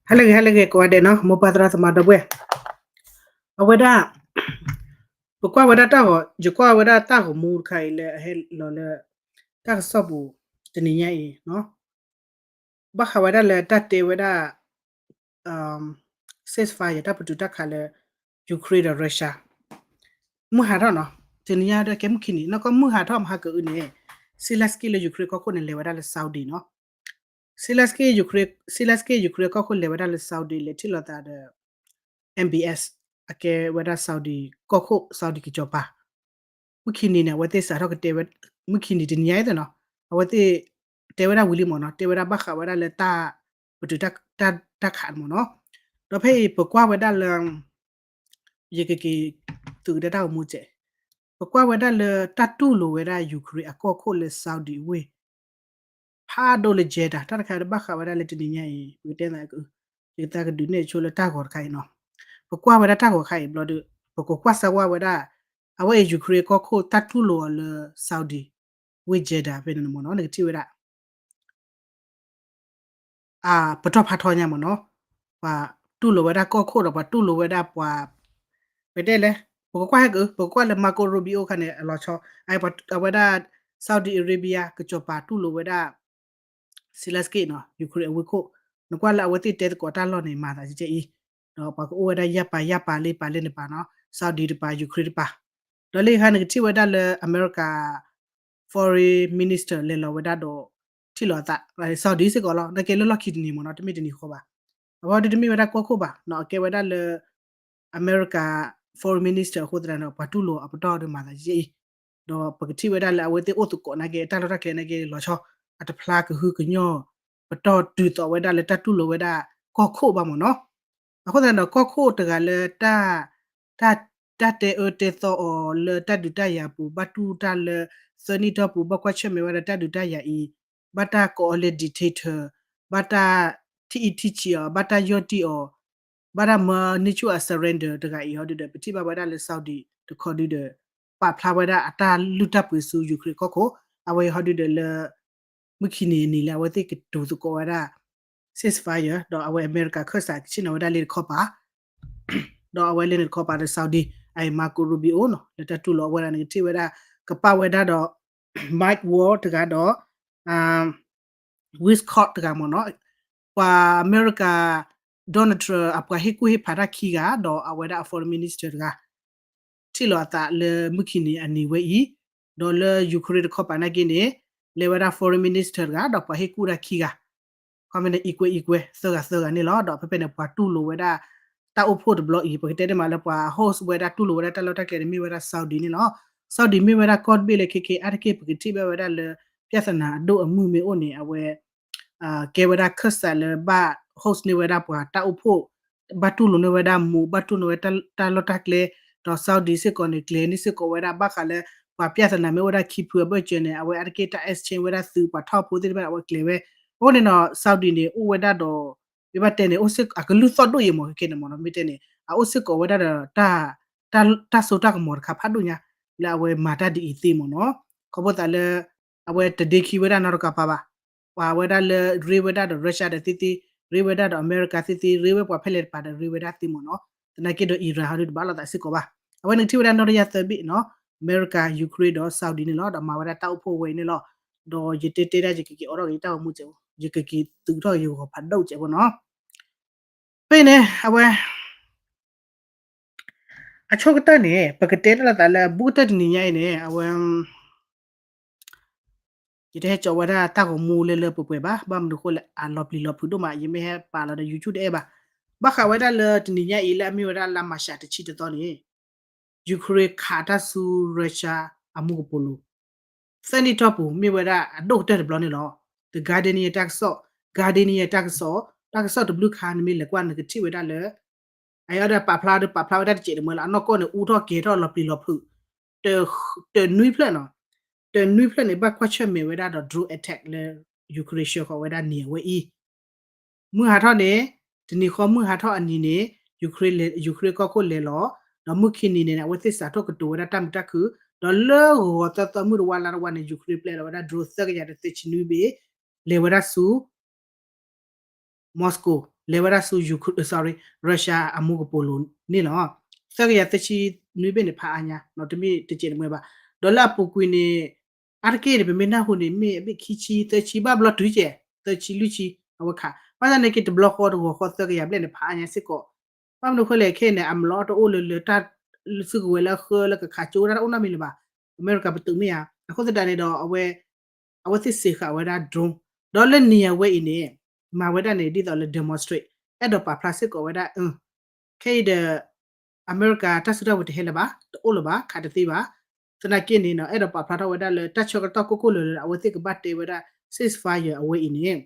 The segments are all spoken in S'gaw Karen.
ဟါလၢအဂ့ၤ ဟါလၢအဂ့ၤ ကိးဂၤဒဲးနီၤ, မိၢ်ပၢ်သရၣ်သမါဒီပုၢ်ဝဲၢ်, အဝဲဒၣ် ပကွၢ်ဝဲဒၣ်တၢ်ဂီၤ, ယကွၢ်ဝဲဒၣ်တၢ်ဂီၤမူတခါအံၤလၢအဟဲလီၤလၢ တၢ်ကစီၣ်ပူၤ တနံၤညါအံၤနီၤ, ဘၣ်ဃးဝဲဒၣ်လၢတၢ်တဲဝဲဒၣ် ceasefire တၢ်ပတုာ်တၢ်ခးလၢ Ukraine ဒီး Russia မုၢ်ဟါထီၣ်နီၤ, တနံၤညါဒီးကဲမုၢ်ခံနံၤ, နီၢ်ကီၢ်မုၢ်ဟါထီၣ်မဟါကအုန့ၣ် Zelensky လၢ Ukraine ကီၢ်ခိၣ်န့ၣ် လဲၤဝဲဒၣ်လၢ Saudi နီၤ, Zelensky Ukraine, Zelensky Ukraine ကီၢ်ခိၣ်လဲၤဝဲဒၣ်လၢ Saudi လဲၤထံၣ်လိာ်သးဒီး M B S အကဲဝဲဒၣ် Saudi ကီၢ်ခိၣ် Saudi ကစီၤပၤ မုၢ်ခံနံၤန့ၣ် အဝဲသ့ၣ်စးထီၣ်ကတဲဝဲ, မုၢ်ခံနံၤတနံၤညါအံၤသ့ၣ်နီၤ, အဝဲသ့ၣ်တဲဝဲဒၣ်ဝံၤလံမ့ၢ်နီၤ, တဲဝဲဒၣ်ဘၣ်ဃးဝဲဒၣ်လၢတၢ်ပတုာ်တၢ်ခးမ့ၢ်နီၤ, ဒီးဖဲအံၤပကွၢ်ဝဲဒၣ်လၢ ယကက့ၤ သုးကတဲတၢ်ဂီၤမူစဲး, ပကွၢ်ဝဲဒၣ်လၢတၢ်တူၢ်လိာ်ဝဲဒၣ် Ukraine အကီၢ်ခိၣ်လၢ Saudi ဝ့ၢ် ဖးဒိၣ်လၢ Jeddah တၢ်တခါဒီးဘၣ်ဃးဝဲဒၣ်လၢတနံၤညါအံၤ ပကတဲသး ယကသးကဒုးနဲၣ်ဆိလၢတၢ်ဂီၤတခါအံၤနီၤ, ပကွၢ်ဝဲဒၣ်တၢ်ဂီၤတခါအံၤဘျီဒီး ပကကွၢ်စၢ်ဝါဝဲဒၣ် အဝဲအံၤ Ukraine ကီၢ်ခိၣ်တၢ်တူၢ်လိာ်အီၤလၢ Saudi ဝ့ၢ် Jeddah ဖဲန့ၣ်မ့ၢ်နီၤ, နကထံၣ်ဝဲဒၣ် အပတီၢ်ဖးထီညါမ့ၢ်နီၤ, ပှၤတူၢ်လိာ်ဝဲဒၣ်ကီၢ်ခိၣ်ဒီးပှၤတူၢ်လိာ်ဝဲဒၣ်ပှၤ ပတဲလဲၣ်, ပကကွၢ်ဟဲက့ၤ ပကကွၢ်လၢ Marco Rubio ခါန့ၣ် အလီၤဆီ အဝဲဒၣ် Saudi Arabia ကစီၤပၤတူၢ်လိာ်ဝဲဒၣ် Zelensky နီၤ Ukraine အဝ့ၢ်ခိၣ်, နကွၢ်လၢအဝဲသ့ၣ်တဲသကိးတၢ်လီၢ်န့ၣ် မၤသးကဲအံၤ, ဒီးပှၤကအိၣ်ဝဲဒၣ်ယၢ်ပၤယၢ်ပၤလၢပာ်လၢန့ၣ်ပာ်နီၤ Saudi တပၤ Ukraine တပၤ, ဒီးလၢယခါနကထံၣ်ဝဲဒၣ်လၢအမဲရကၤ Foreign Minister လဲၤလီၤဝဲဒၣ်ဒီး ထံၣ်လီၤအသး Saudi စ့ၢ်ကီးလီၤ, နာ်က့လၢလီၢ်ခံတနံၤမ့ၢ်နီၤ တမ့ၢ်တနံၤဃီဘၣ်, အဝဲဒၣ်တမ့ၢ်ဝဲဒၣ်ကီၢ်ခိၣ်ဘၣ်နီၤ, အကဲဝဲဒၣ်လၢ အမဲရကၤ Foreign Minister အဃိသတးဒီး ပှၤတူၢ်လိာ်အပတီၢ်ဒီးမၤသးယဲအံၤ, ဒီးပကထံၣ်ဝဲဒၣ်လၢအဝဲသ့ၣ်အိၣ်သကိးနာ်က့ တၢ်လီၢ်တၢ်ကျဲနာ်က့လီၤဆီ, အတဖျါကဟုကညီၢ် ပတီၢ်တုၤသိးဝဲဒၣ်လၢတၢ်တူၢ်လိာ်ဝဲဒၣ် ကီၢ်ခိၣ်ဘၣ်မ့ၢ်နီၤ, အဃိသတးဒီးကီၢ်ခိၣ်တဂၤလၢ တၢ် တၢ်တဲအၢတဲသီအီၤလၢတၢ်ဒုးတၢ်ယၤပူၤ ဘၣ်တူၢ်တၢ်လၢ သၢနံၣ်တီၢ်ပူၤ ဘၣ်ကွၢ်ဆၢၣ်မဲာ်ဝဲဒၣ်တၢ်ဒုးတၢ်ယၤအံၤ, ဘၣ်တၢ်ကိးအီၤလၢ dictator, ဘၣ်တၢ်ထံၣ်အံၣ်ထံၣ်ဆံးအီၤ, ဘၣ်တၢ်ယီၢ်တံၢ်အီၤ, ဘၣ်တၢ်မၢန့ၢ်ဆူၣ်အ surrender တဂၤအံၤဟီဒုဒီး ပထံၣ်ဘၣ်ဝဲဒၣ်လၢ Saudi တခီဒုဒီး ပာ်ဖျါဝဲဒၣ်အတၢ်လုၢ်တၢ်ပှ့ၤဆူ Ukraine ကီၢ်ခိၣ်, အဝဲအံၤဟီဒုဒီးလၢ မုၢ်ခံနံၤအနံၤလၢအဝဲသ့ၣ်ကတိၤသကိးဝဲဒၣ် ceasefire ဒီးအဝဲအမဲရကၤခၢၣ်စးကဆ့ၣ်နီၤဝဲဒၣ်လၢတခီပၤ ဒီးအဝဲလၢန့ၣ်တခီပၤဒီး Saudi အံၤ Marco Rubio နီၤ လၢတၢ်တူၢ်လိာ်အဝဲဒၣ်န့ၣ် ကထံၣ်ဝဲဒၣ် ကပာ်ဝဲဒၣ်ဒီး Mike Waltz တဂၤဒီး Westcott တဂၤမ့ၢ်နီၤ, ပှၤအမဲရကၤ Donald Trump အပှၤဟ့ၣ်ကူၣ်ဟ့ၣ်ဖးတၢ်ခံဂၤ ဒီးအဝဲဒၣ်အ foreign minister တဂၤ ထံၣ်လီၤအသးလၢမုၢ်ခံနံၤအနံၤဝဲအံၤ, ဒီးလၢ Ukraine တခီပၤနာ်က့န့ၣ် လဲၤဝဲဒၣ် foreign minister တဂၤ ဒီးပှၤဟ့ၣ်ကူၣ်တၢ်ခံဂၤ ခီမ့ၢ်န့ၣ် equal equal သၢဂၤသၢဂၤန့ၣ်လီၤ. ဒီးဖဲဖဲန့ၣ် ပှၤတူၢ်လိာ်ဝဲဒၣ် တၢ်အိၣ်ဖှိၣ်တဘျီအံၤ ပကတဲန့ၣ်မးလၢပှၤ host ဝဲဒၣ်တူၢ်လိာ်ဝဲဒၣ်တၢ်လီၢ်တၢ်ကျဲန့ၣ်မ့ၢ်ဝဲဒၣ် Saudi န့ၣ်လီၤ. Saudi မ့ၢ်ဝဲဒၣ်ကီၢ်တဘ့ၣ်လၢခဲခဲအါတက့ၢ် ပကထံၣ်ဘၣ်ဝဲဒၣ်လၢ ပြဿနာအဒိၣ်အမုၢ်မ့ၢ်အိၣ်န့ၣ် အဝဲ ကဲဝဲဒၣ်ခၢၣ်စးလၢဘၣ် host န့ၢ်ဝဲဒၣ်ပှၤတၢ်အိၣ်ဖှိၣ် ဘၣ်တူၢ်လိာ်န့ၢ်ဝဲဒၣ်မူး ဘၣ်တူၢ်လိာ်ဝဲတၢ်လီၢ်တၢ်ကျဲ, ဒီး Saudi စ့ၢ်ကီးန့ၣ် ကျဲၤန့ၢ်စ့ၢ်ကီးဝဲဒၣ် ဘၣ်ဃးလၢ ပှၤပြဿနာမ့ၢ်အိၣ်ဝဲဒၣ်ခံဖုအဘၢၣ်စၢၤန့ၣ် အဝဲအါတက့ၢ်တၢ် exchange ဝဲဒၣ်သုးပှၤထီၣ်ဖိသ့ၣ်တဖၣ်အဝဲကျဲၤဝဲ, အဃိန့ၣ်ဒီး Saudi န့ၣ် အိၣ်ဝဲဒၣ်ဒီး မ့ၢ်ဘၣ်တဲန့ၣ် အကလုၢ်သီၣ်ဒိၣ်အံၤမ့ၢ်ခဲခဲန့ၣ်မ့ၢ်နီၤ မ့ၢ်တဲန့ၣ် အအိၣ်စ့ၢ်ကီးဝဲဒၣ်ဒီး တၢ်စိတၢ်ကမီၤတခါဖးဒိၣ်ညါ လၢအဝဲမၤတၢ်ဒ်အံၤသ့မ့ၢ်နီၤ, ခီဖျိသးလၢ အဝဲတဒ့ခံဝဲဒၣ်နီတကပၤဘၣ်, ပှၤဝဲဒၣ်လၢ ရ့ဝဲဒၣ်ဒီး Russia ဒီးသ့သ့, ရ့ဝဲဒၣ်ဒီးအမဲရကၤသ့သ့, ရ့ဝဲပှၤဖဲလဲၣ်တပၤဒီးရ့ဝဲဒၣ်သ့မ့ၢ်နီၤ, သနာ်က့ဒီး Iran ဟီဒုတဘၣ်လိာ်သးစ့ၢ်ကီးဘၣ်, အဝဲန့ၣ်ထံၣ်ဝဲဒၣ်နီၢ်တယၢ်သၢဘ့ၣ်နီၤ, အမဲရကၤ Ukraine ဒီး Saudi န့ၣ်လီၤ, ဒီးမၤဝဲဒၣ်တၢ်အိၣ်ဖှိၣ်ဝဲအံၤန့ၣ်လီၤ, ဒီးယတဲတဲဒၣ်ယကက့ၤအိးထီၣ်က့ၤယတၢ်ဂီၤမူစဲးဖိ, ယကက့ၤသုးထီၣ်က့ၤယဂီၤဖးဒိၣ်စဲးဖိနီၤ ဖဲန့ၣ် အဝဲ အဆိကတၢၢ်န့ၣ် ပကတဲတၢ်လၢသးလၢအဘူးကတၢၢ်တနံၤညါအံၤန့ၣ် အဝဲ ယတဟဲကၠီဝဲဒၣ်တၢ်ဂီၤမူလၢလၢပှဲၤပှဲၤဘၣ်, ဘၣ်မနုၤဃိလဲၣ် အလီၤပျံၤလီၤဖုးဒိၣ်မး, ယမ့ၢ်ဟဲပာ်လီၤဒီး YouTube တအဲၣ်ဘၣ်, ဘၣ်ဃးဝဲဒၣ်လၢတနံၤညါအံၤလၢအမ့ၢ်ဝဲဒၣ်လါမၤရှးတဆံတသီန့ၣ် Ukraine ခးတၢ်ဆူ Russia အမူကပိာ်လိၤ သၢနံၣ်တီၢ်ပူၤ မ့ၢ်ဝဲဒၣ်အဒိၣ်ကတၢၢ်တဘျီန့ၣ်လီၤ. The Guardian တၢ်ကစီၣ်, Guardian တၢ်ကစီၣ်, တၢ်ကစီၣ်တဘျုးခါ နမ့ၢ်လဲၤကွၢ်နကထံၣ်ဝဲဒၣ်လၢ အအီဒီးပာ်ဖျါဒီးပာ်ဖျါဝဲဒၣ်တစဲးတမှဲလၢအနီၢ်ကီၢ်န့ၣ် အူထီၣ်ကဲၤထီၣ်လီၤပျံၤလီၤဖုး တနွံဖျၢၣ်နီၤ, တနွံဖျၢၣ်န့ၣ် ဘၣ်ကွၢ်ဆၢၣ်မဲာ်ဝဲဒၣ်ဒီး drone attack လၢ Ukraine ဆှၢဃီၤဝဲဒၣ်န့ၣ်အဝဲအံၤ မုၢ်ဟါထီၣ်န့ၣ် တနံၤဃီမုၢ်ဟါထီၣ်အနံၤန့ၣ် Ukraine ကီၢ်ခိၣ်လဲၤလီၤ, ဒီးမုၢ်ခံနံၤန့ၣ် အဝဲသ့ၣ်စးထီၣ်ကတိၤဝဲဒၣ်တၢ်မုာ်တၢ်ခုၣ်, ဒီးလၢဂီၤသၢသီမုၢ်တဝါလါတဝါန့ၣ် Ukraine ပျဲလီၤဝဲဒၣ် drone သၢကယၤဒီးသၢဆံနွံဘ့ၣ် လဲၤဝဲဒၣ်ဆူ Moscow လဲၤဝဲဒၣ်ဆူ Ukraine, sorry, Russia အမူကပိာ်လိၤန့ၣ်လီၤ. သၢကယၤသၢဆံနွံဘ့ၣ်န့ၣ် ဖးအါညါ တမ့ၢ်တစဲးတမှဲဘၣ်. ဒီးလၢအပူၤကွံာ်န့ၣ် အါတက့ၢ်န့ၣ် ပမ့ၢ်နၢ်ဟူန့ၣ် မ့ၢ်အဘ့ၣ်ခံဆံ သၢဆံ ဘၣ်ဘျီတုၤကဲ သၢဆံလွံၢ်ဆံ အဝဲခး. ဘၣ်ဆၣ်သနာ်က့ တဘျီဃီတဂီၤဃီသၢကယၤဘျဲၣ်န့ၣ် ဖးအါညါစ့ၢ်ကီး. ဘၣ်မနုၤအဃိလဲၣ် ခဲအံၤန့ၣ် အမလီတအိၣ်လၢလၢတၢ်စုကဝဲၤလၢအဃၢလၢကခးကၠိဝဲဒၣ်တအိၣ်နီတမံၤလၢၤဘၣ်. အမဲရကၤပတုာ်မ့ၢ်ဧါ. အဃိသတးန့ၣ်ဒီး အဝဲသ့ၣ်စ့းဃာ်ဝဲဒၣ် drone ဒီးလၢနံၤအဝဲအံၤန့ၣ် မၤဝဲဒၣ်န့ၣ် ဒ်သိးလၢ demonstrate အဲၣ်ဒိးပာ်ဖျါစ့ၢ်ကီးဝဲဒၣ် ခဲအံၤဒီး အမဲရကၤတၢ်စုတၢ်ကဝဲၤတဟဲလၢၤဘၣ်, တအိၣ်လၢၤဘၣ်, ခးတသ့ဘၣ်. သနာ်က့န့ၣ် အဲၣ်ဒိးပာ်ဖျါထီၣ်ဝဲဒၣ်လၢ တၢ်ဆၢကတီၢ်ကိၢ်ကိၢ်လၢၤလၢ အဝဲသ့ၣ်ကဘၣ်တဲဝဲဒၣ် ceasefire အဝဲအံၤန့ၣ်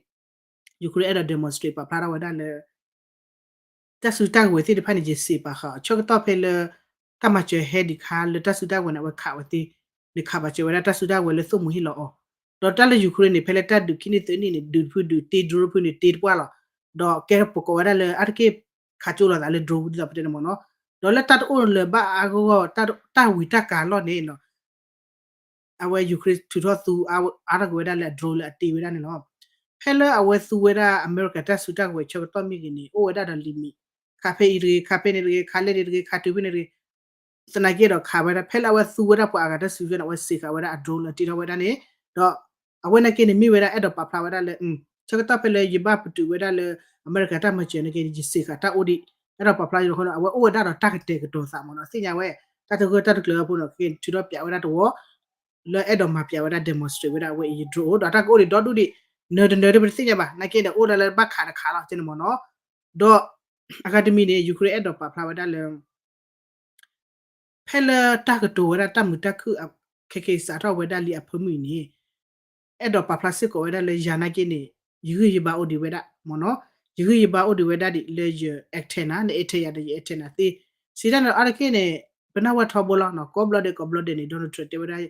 Ukraine အဲၣ်ဒိး demonstrate ပာ်ဖျါထီၣ်ဝဲဒၣ်လၢ တၢ်စုတၢ်ကဝဲၤသ့ၣ်တဖၣ်န့ၣ် ယစ့းပာ်ဃာ်အီၤ ဆၢကတီၢ်ဖဲလၢ တၢ်မၤစၢၤဟဲဒံးခါလၢတၢ်စုတၢ်ကဝဲၤန့ၣ် အဝဲခးဝဲသ့, န့ၣ်ခးပာ်စၢၤဝဲဒၣ်တၢ်စုတၢ်ကဝဲၤလၢသိၣ်မှံဟ့ၣ်လီၤအီၤ. ဒီးတၢ်လၢ Ukraine န့ၣ် ဖဲလၢတၢ်ဒုးခံနံၣ်သၢနံၣ်န့ၣ် ဒုးတဖုဒုး တ့ drone တဖုန့ၣ် တ့တပှၢ်လီၤ. ဒီးကဲထီၣ်ပကိးဝဲဒၣ်လၢအါတက့ၢ် ခးကၠိလီၤသးလၢ drone ဒ်သိးပတဲန့ၣ်မ့ၢ်နီၤ. ဒီးလၢတၢ်တအိၣ်လၢၤဘၣ်အါဂီၢ်ဂီၢ် တၢ်ဝံၤတၢ်ကၤလီၢ်န့ၣ် အဝဲ Ukraine ထုးထီၣ်သူအါထီၣ်က့ၤဝဲဒၣ်လၢအ drone လၢအတ့ဝဲဒၣ်န့ၣ်လီၤ. ဖဲလၢအဝဲသူဝဲဒၣ်အမဲရကၤတၢ်စုတၢ်ကဝဲၤဆၢကတီၢ်မ့ၢ်ဂ့ၤန့ၣ် အိၣ်ဝဲဒၣ်ဒီး limit ခးဖဲအံၤတဂ့ၤ, ခးဖဲန့ၣ်တဂ့ၤ, ခးလဲၣ်န့ၣ်တဂ့ၤ, ခးတုၤဖဲန့ၣ်တဂ့ၤ. သနာ်က့ဒီးခးဝဲဒၣ် ဖဲလၢအဝဲသူဝဲဒၣ်ပှၤအဂၤတၢ်စုကဝဲၤန့ၣ် အဝဲစ့းဃာ်ဝဲဒၣ်အ drone လၢတ့ထီၣ်ဝဲဒၣ်န့ၣ်, ဒီးအဝဲနာ်က့န့ၣ် မ့ၢ်ဝဲဒၣ်အဲၣ်ဒိးပာ်ဖျါဝဲဒၣ်လၢ ဆၢကတီၢ်ဖဲလၢယဘၣ်ပတုာ်ဝဲဒၣ်လၢ အမဲရကၤတၢ်မၤစၢၤနာ်က့န့ၣ် ယစ့းဃာ်တၢ်အိၣ်ဒံး, အဲၣ်ဒိးပာ်ဖျါယိာ်ဃိန့ၣ် အဝဲအိၣ်ဝဲဒၣ်ဒီးတၢ်ကတဲာ်ကတီၤသးမ့ၢ်နီၤ သ့ၣ်ညါဝဲ, တၢ်တဂၢၢ်တၢ်တကျၢၤအဖိန့ၣ် ကထုးထီၣ်ပၠးဝဲဒၣ်တဝီ လၢအဲၣ်ဒိးမၤပၠးဝဲဒၣ် demonstrate ဝဲဒၣ်အဝဲအံၤ drone အိၣ်ဒီးတၢ်ကအိၣ်ဒံးဒီဒူၣ်ဒံး, နၢၤတနၢၤဒ်ပတသ့ၣ်ညါဘၣ် နာ်က့ဒီးအိၣ်ဒၣ်လၢဘၣ်ခးတခးလီၤ ကဲန့ၣ်မ့ၢ်နီၤ. ဒီးအဂၤတမံၤန့ၣ် Ukraine အဲၣ်ဒိးပာ်ဖျါဝဲဒၣ်လၢ ဖဲလၢတၢ်ကတိၤဝဲဒၣ်တၢ်မုာ်တၢ်ခုၣ် ခဲက့ၤစးထီၣ်ဝဲဒၣ်လံအဖၢမုၢ်အံၤန့ၣ် အဲၣ်ဒိးပာ်ဖျါစ့ၢ်ကီးဝဲဒၣ်လၢယၤနာ်က့န့ၣ် ယဂံၢ်ယဘါအိၣ်ဒံးဝဲဒၣ်မ့ၢ်နီၤ, ယဂံၢ်ယဘါအိၣ်ဒံးဝဲဒၣ်ဒံးလၢယ antenna န antenna ဒီးယ antenna သ့, စံးတၢ်န့ၣ်အါတက့ၢ်န့ၣ် ပနၢ်ဝဲထီဘိလီၤနီၤ, ကိးဘျီဒဲးကိးဘျီဒဲးန့ၣ် Donald Trump တဲဝဲဒၣ်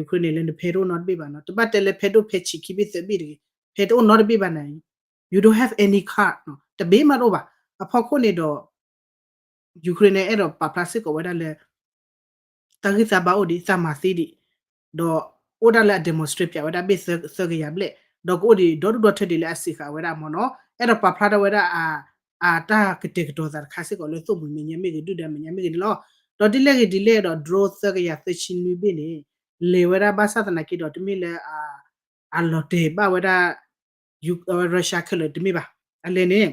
Ukraine န့ၣ် လၢနဖဲးတအိၣ်နီတဘ့ၣ်ဘၣ်နီၤ, တဘၣ်တဲလၢဖဲးဒိၣ်ဖဲးဆံးခံဘ့ၣ်သၢဘ့ၣ်တဂ့ၤ, ဖဲးတအိၣ်နီတဘ့ၣ်ဘၣ်န့ၣ် you don't have any card နီၤ, တဘ့ၣ်မးတအိၣ်ဘၣ်. အဖီခိၣ်န့ၣ်ဒီး Ukraine န့ၣ် အဲၣ်ဒိးပာ်ဖျါစ့ၢ်ကီးဝဲဒၣ်လၢ တၢ်ဂံၢ်တၢ်ဘါအိၣ်ဒံး တၢ်မၤသ့ဒံး, ဒီးအိၣ်ဒၣ်လၢအ demonstrate ပၠးဝဲဒၣ်ဘ့ၣ်သၢကယၤဘျဲၣ်, ဒီးကအိၣ်ဒံးဒီဒူၣ်ဒီထၢဒံးလၢအစ့းဃာ်ဝဲဒၣ်မ့ၢ်နီၤ, အဲၣ်ဒိးပာ်ဖျါထီၣ်ဝဲဒၣ် အတၢ်ကတဲာ်ကတီၤသးတခါစ့ၢ်ကီးလၢသိၣ်မှံၤမဲာ်ညါမ့ၢ်ဂ့ၤ ဒုၣ်ဒါမဲာ်ညါမ့ၢ်ဂ့ၤန့ၣ်လီၤ. ဒီးဒ်လဲၣ်ဂ့ၤဒ်လဲၣ်ဒီး drone သၢကယၤသၢဆံနွံဘ့ၣ်န့ၣ် လဲၤဝဲဒၣ်ဘၣ်ဆၣ်သနာ်က့ဒီး တမ့ၢ်လၢ အလီၤတဲာ်ဘၣ်ဝဲဒၣ် Russia ခဲလၢာ်တမ့ၢ်ဘၣ်. အလဲၤန့ၣ်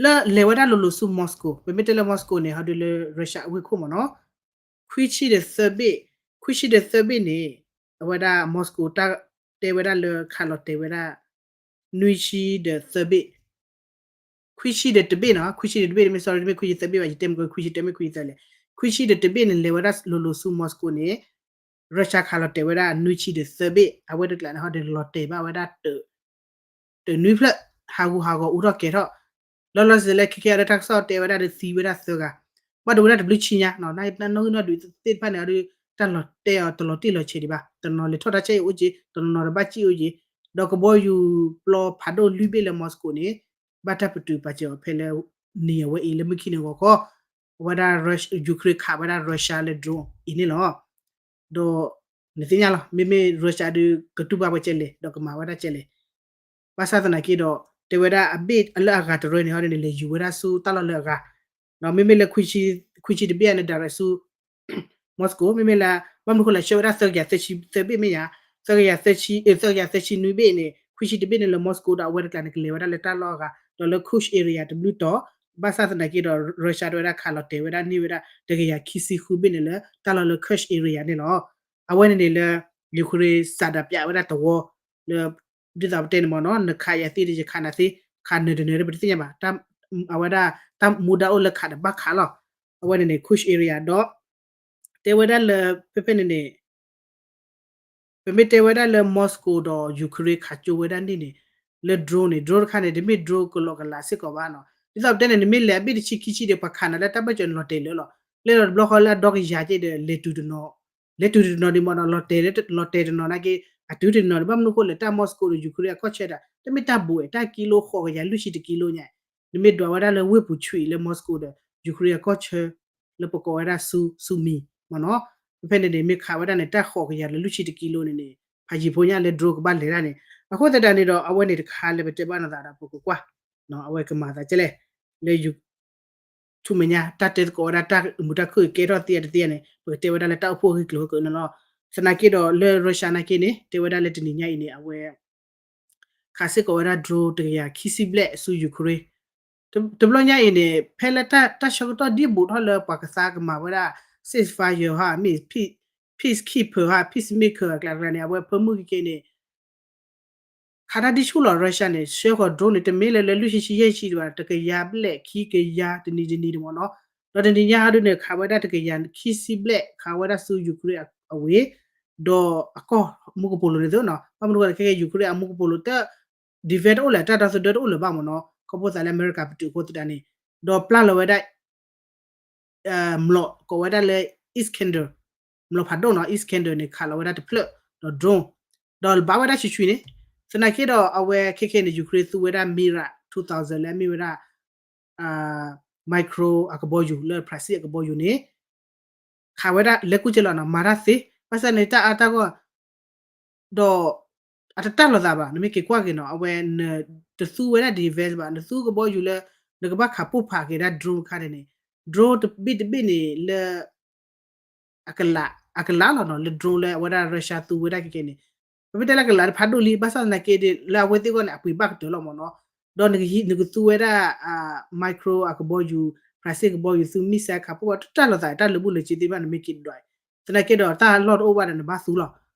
လၢလဲၤဝဲဒၣ်လိၤလိၤဆူ Moscow, ပမ့ၢ်တဲလၢ Moscow န့ၣ် ဟီဒုးလၢ Russia အဝ့ၢ်ခိၣ်မ့ၢ်နီၤ, ခွံဆံဒီးသၢဘ့ၣ်, ခွံဆံဒီးသၢဘ့ၣ်န့ၣ် အဝဲဒၣ် Moscow တၢ်တဲဝဲဒၣ်လၢခးလီၤတဲာ်ဝဲဒၣ် နွံဆံဒီးသၢဘ့ၣ်, ခွံဆံဒီးတဘ့ၣ်နီၤ, ခွံဆံဒီးတဘ့ၣ်တမ့ၢ် sorry တမ့ၢ်ခွံဆံသၢဘ့ၣ်ဘၣ်, ယတဲမ့ၢ်ခွံဆံတမ့ၢ်ခွံဆံသၢလဲၣ်, ခွံဆံဒီးတဘ့ၣ်န့ၣ် လဲၤဝဲဒၣ်လိၤလိၤဆူ Moscow န့ၣ် Russia ခးလီၤတဲာ်ဝဲဒၣ်နွံဆံဒီးသၢဘ့ၣ်, အဝဲတကျးန့ၣ်ဟီဒုးလီၤတဲာ်ဘၣ်ဝဲဒၣ် တၢ်နွံဖျၢၣ် ဟးဂူာ်ဟးဂီၤအူထီၣ်ကဲၤထီၣ်, လီၤလီၤဆဲးဆဲးလၢခဲကဲအီၤလၢတၢ်ကစီၣ်တဲဝဲဒၣ်ဒီးသံဝဲဒၣ်သၢဂၤ, ဘၣ်ဒိဝဲဒၣ်တဘျုးဆံညါနီၤ, နီၣ်ဂံၢ်နီၣ်ဒွးသ့ၣ်တဖၣ်န့ၣ် အီၤဒုး တၢ်လီၤတဲာ်အီၤတလီၤတံၢ်လီၤဆဲးဒံးဘၣ်, တနီၤလဲၤထီၣ်တၢ်ဆဲးအံၤအိၣ်က့ၤ, တနီၤတဘၣ်စံၣ်အိၣ်က့ၤ, ဒီးကဘီယူၤပျီဖးဒိၣ်လွံၢ်ဘ့ၣ်လၢ Moscow န့ၣ် ဘၣ်တၢ်ပတုာ်ပာ်စၢၤအီၤဖဲလၢ နံၤအဝဲအံၤလၢမုၢ်ခံနံၤဂီၤခီ, အဝဲဒၣ် Ukraine ခးဝဲဒၣ် Russia လၢ drone အံၤန့ၣ်လီၤ. ဒီးနသ့ၣ်ညါလီၤ မ့မ့ၢ် Russia ဒုးကတူၢ်ဘၣ်ဝဲကဲလဲၣ် ဒီးကမၤဝဲဒၣ်ကဲလဲၣ်, ဘၣ်ဆၣ်သနာ်က့ဒီး တဲဝဲဒၣ်အဘ့ၣ်လၢအဂၤတရၢန့ၣ်ဟီဒုးန့ၣ် လဲၤယူၤဝဲဒၣ်ဆူတၢ်လီၢ်လၢအဂၤ, ဒီးမ့မ့ၢ်လၢ ခွံဆံတဘ့ၣ်န့ၣ် direct ဆူ Moscow မ့မ့ၢ်လၢ ဘၣ်မနုၤဃိလဲၣ် ဆှၢဝဲဒၣ်သၢကယၤသၢဆံသၢဘ့ၣ်မ့ၢ်ယါ, သၢကယၤသၢဆံ အသၢကယၤသၢဆံနွံဘ့ၣ်န့ၣ် ခွံဆံတဘ့ၣ်န့ၣ်လၢ Moscow ဒီးအဝဲတကျးန့ၣ် ကလဲၤဝဲဒၣ်လၢတၢ်လီၢ်အဂၤ ဒီးလၢ Kursk area တဘျုးတီၤ, ဘၣ်ဆၣ်သနာ်က့ဒီး Russia တဲဝဲဒၣ်ခးလီၤတဲာ်ဝဲဒၣ်န့ၢ်ဝဲဒၣ် တကယၤခံဆံဃုဘ့ၣ်န့ၣ်လၢတၢ်လီၢ်လၢ Kursk area န့ၣ်လီၤ. အဝဲန့ၣ်န့ၣ်လၢ Ukraine စးဒးပၠးဝဲဒၣ်တဝီ လၢ ဒ်သိးပတဲန့ၣ်မ့ၢ်နီၤ နခးယၤသ့ဒီးယခးနၤသ့, ခးနၢၤတနၢၤဒီးပတသ့ၣ်ညါဘၣ်, အဝဲဒၣ် တၢ်မူဒါအိၣ်လၢခးဒီးဘၣ်ခးလီၤ. အဝဲန့ၣ်န့ၣ် Kursk area ဒီး တဲဝဲဒၣ်လၢ ဖဲဖဲန့ၣ်န့ၣ် ပမ့ၢ်တဲဝဲဒၣ်လၢ Moscow ဒီး Ukraine ခးကၠိဝဲဒၣ်န့ၣ်န့ၣ် လၢ drone န့ၣ် drone တခါန့ၣ် တမ့ၢ် drone ကလီကလးစ့ၢ်ကီးဘၣ်နီၤ. ဒ်သိးပတဲန့ၣ် နမ့ၢ်လဲၤအဘ့ၣ်တဆံခံဆံဒီး ပှၤခးနၤလၢတၢ်ဘၢၣ်စၢၤန့ၣ် လီၤတဲာ်လၢလီၤ. လဲၤလီၤတဘျီဃီလၢအဒီကယၤက့ဒီး လဲၤတုၤတနီၤ လဲၤတုၤတနီၤဒံးမ့ၢ်နီၤ လီၤတဲာ်တနီၤနာ်က့ အတုၤတနီၤဒံး ဘၣ်မနုၤဃိလဲၣ် တၢ် Moscow ဒီး Ukraine အကီၢ်ဆၢဒၣ် တမ့ၢ်တၢ်ဘူးဝဲ တၢ်ကံလိဃိးကယၤလွံၢ်ဆံတကံလိညါ နမ့ၢ်ဒွးဝဲဒၣ်လၢဝ့ၢ်ပူၤဆွံလၢ Moscow ဒီး Ukraine အကီၢ်ဆၢ လၢပကိးဝဲဒၣ် Sumy မ့ၢ်နီၤ. ဖဲဖဲန့ၣ်န့ၣ် မ့ၢ်ခးဝဲဒၣ်န့ၣ် တၢ်ဃိးကယၤလၢလွံၢ်ဆံတကံလိန့ၣ်န့ၣ် ဖးယံၤဖိညါလၢ drone ကဘၣ်လဲၤဒၣ်န့ၣ် အဃိသတးန့ၣ်ဒီး အဝဲန့ၣ်တခါလၢပတဲဘၣ်နသးဒီး ပကကွၢ် အဝဲကမၤသးကဲလဲၣ်, လၢ ဆူမဲာ်ညါ တၢ်တဲသကိးဝဲဒၣ်တၢ်မုာ်တၢ်ခုၣ်ကဲထီၣ်သ့အတသ့န့ၣ် ပကတဲဝဲဒၣ်လၢတၢ်အိၣ်ဖှိၣ်အဂ့ၢ်ကျိၤဟီၣ်ကၢၣ်န့ၣ်လီၤ. သနာ်က့ဒီးလၢ Russia နာ်က့န့ၣ် တဲဝဲဒၣ်လၢတနံၤညါအံၤန့ၣ် အဝဲ ခးစ့ၢ်ကီးဝဲဒၣ် drone တကယၤခံဆံဘျဲၣ်ဆူ Ukraine တဘျီညါအံၤန့ၣ် ဖဲလၢတၢ်ဆၢကတီၢ်ဒံးဘူးထီၣ်လၢပှၤကသါကမၤဝဲဒၣ် ceasefire ဟီ မ့ၢ် peacekeeper ဟီ peacemaker အကျါတကျါန့ၣ် အဝဲဖၢမုၢ်ကက့န့ၣ် ခးတၢ်ဒံဆူၣ်လီၤ Russia န့ၣ် ဆှၢဃီၤ drone န့ၣ် တမ့ၢ်လၢလၢလွံၢ်ဆံဆံယဲၢ်ဆံဒံးဘၣ် တကယၤဘျဲၣ်ခံကယၤတနံၤတနံၤန့ၣ်မ့ၢ်နီၤ. ဒီးတနံၤညါဟီဒုန့ၣ် ခးဝဲဒၣ်တကယၤခံဆံဘျဲၣ် ခးဝဲဒၣ်ဆူ Ukraine အဝ့ၢ် ဒီးအကီၢ်မူကပိာ်လိၤန့ၣ်သ့နီၤ. ဘၣ်မနုၤဃိလဲၣ် ခဲကဲ Ukraine အမူကပိာ်လိၤတ defense တအိၣ်လဲၣ် တၢ်ဒီသဒၢတအိၣ်လၢၤဘၣ်မ့ၢ်နီၤ. ခီဖျိသးလၢအမဲရကၤပတုာ်အဃိသတးန့ၣ် ဒီးပျၢ်လီၤဝဲဒၣ် မျိာ်ကိးဝဲဒၣ်လၢ Iskander မျိာ်ဖးဒိၣ်နီၤ Iskander န့ၣ် ခးလီၤဝဲဒၣ်တဖျၢၣ်ဒီး drone ဒီးဘၣ်ဝဲဒၣ်ဆံးဆံးန့ၣ် သနာ်က့ဒီးအဝဲခဲခဲန့ၣ် Ukraine သူဝဲဒၣ် Mirage two thousand လၢအမ့ၢ်ဝဲဒၣ် micro အကဘီယူၤလၢ Patriot အကဘီယူၤန့ၣ် ခးဝဲဒၣ်လဲၤကူၣ်ကဲလီၤနီၤ မၤတၢ်သ့ ဘၣ်ဆၣ်န့ၣ် တၢ်အါတၢ်ဂီၢ် ဒီး အတတၢ်လီၤသးဘၣ် နမ့ၢ်က့ၤကွၢ်က့ၤနီၤ အဝဲ နတသူဝဲဒၣ် defense ဘၣ် နသူကဘီယူၤလၢ နကဘၣ်ခးပိၢ်ဖးက့ၤဒၣ် drone ခါန့ၣ်န့ၣ် drone တဘ့ၣ်တဘ့ၣ်န့ၣ်လၢ အကလး အကလးလီၤနီၤ လၢ drone လၢအဝဲဒၣ် Russia သူဝဲဒၣ်ခဲခဲန့ၣ် ပမ့ၢ်တဲလၢအကလးတဖးဒိၣ်လံ ဘၣ်ဆၣ်သနာ်က့ဒီး လၢအဝဲသ့ၣ်အဂီၢ်န့ၣ် အပှ့ၤဘၣ်ကတၢၢ်လီၤမ့ၢ်နီၤ ဒီးနကသူဝဲဒၣ် micro အကဘီယူၤ Patriot ကဘီယူၤ သူ missile ခးပိၢ်ဖး တတၢ်လီၤသး တၢ်လၢာ်ဘူၣ်လၢာ်စ့သ့ၣ်တဖၣ်န့ၣ် မ့ၢ်က့ၤဒွး သနာ်က့ဒီးတၢ်လီၢ်တအိၣ်ဘၣ်ဒီးနဘၣ်သူလီၤ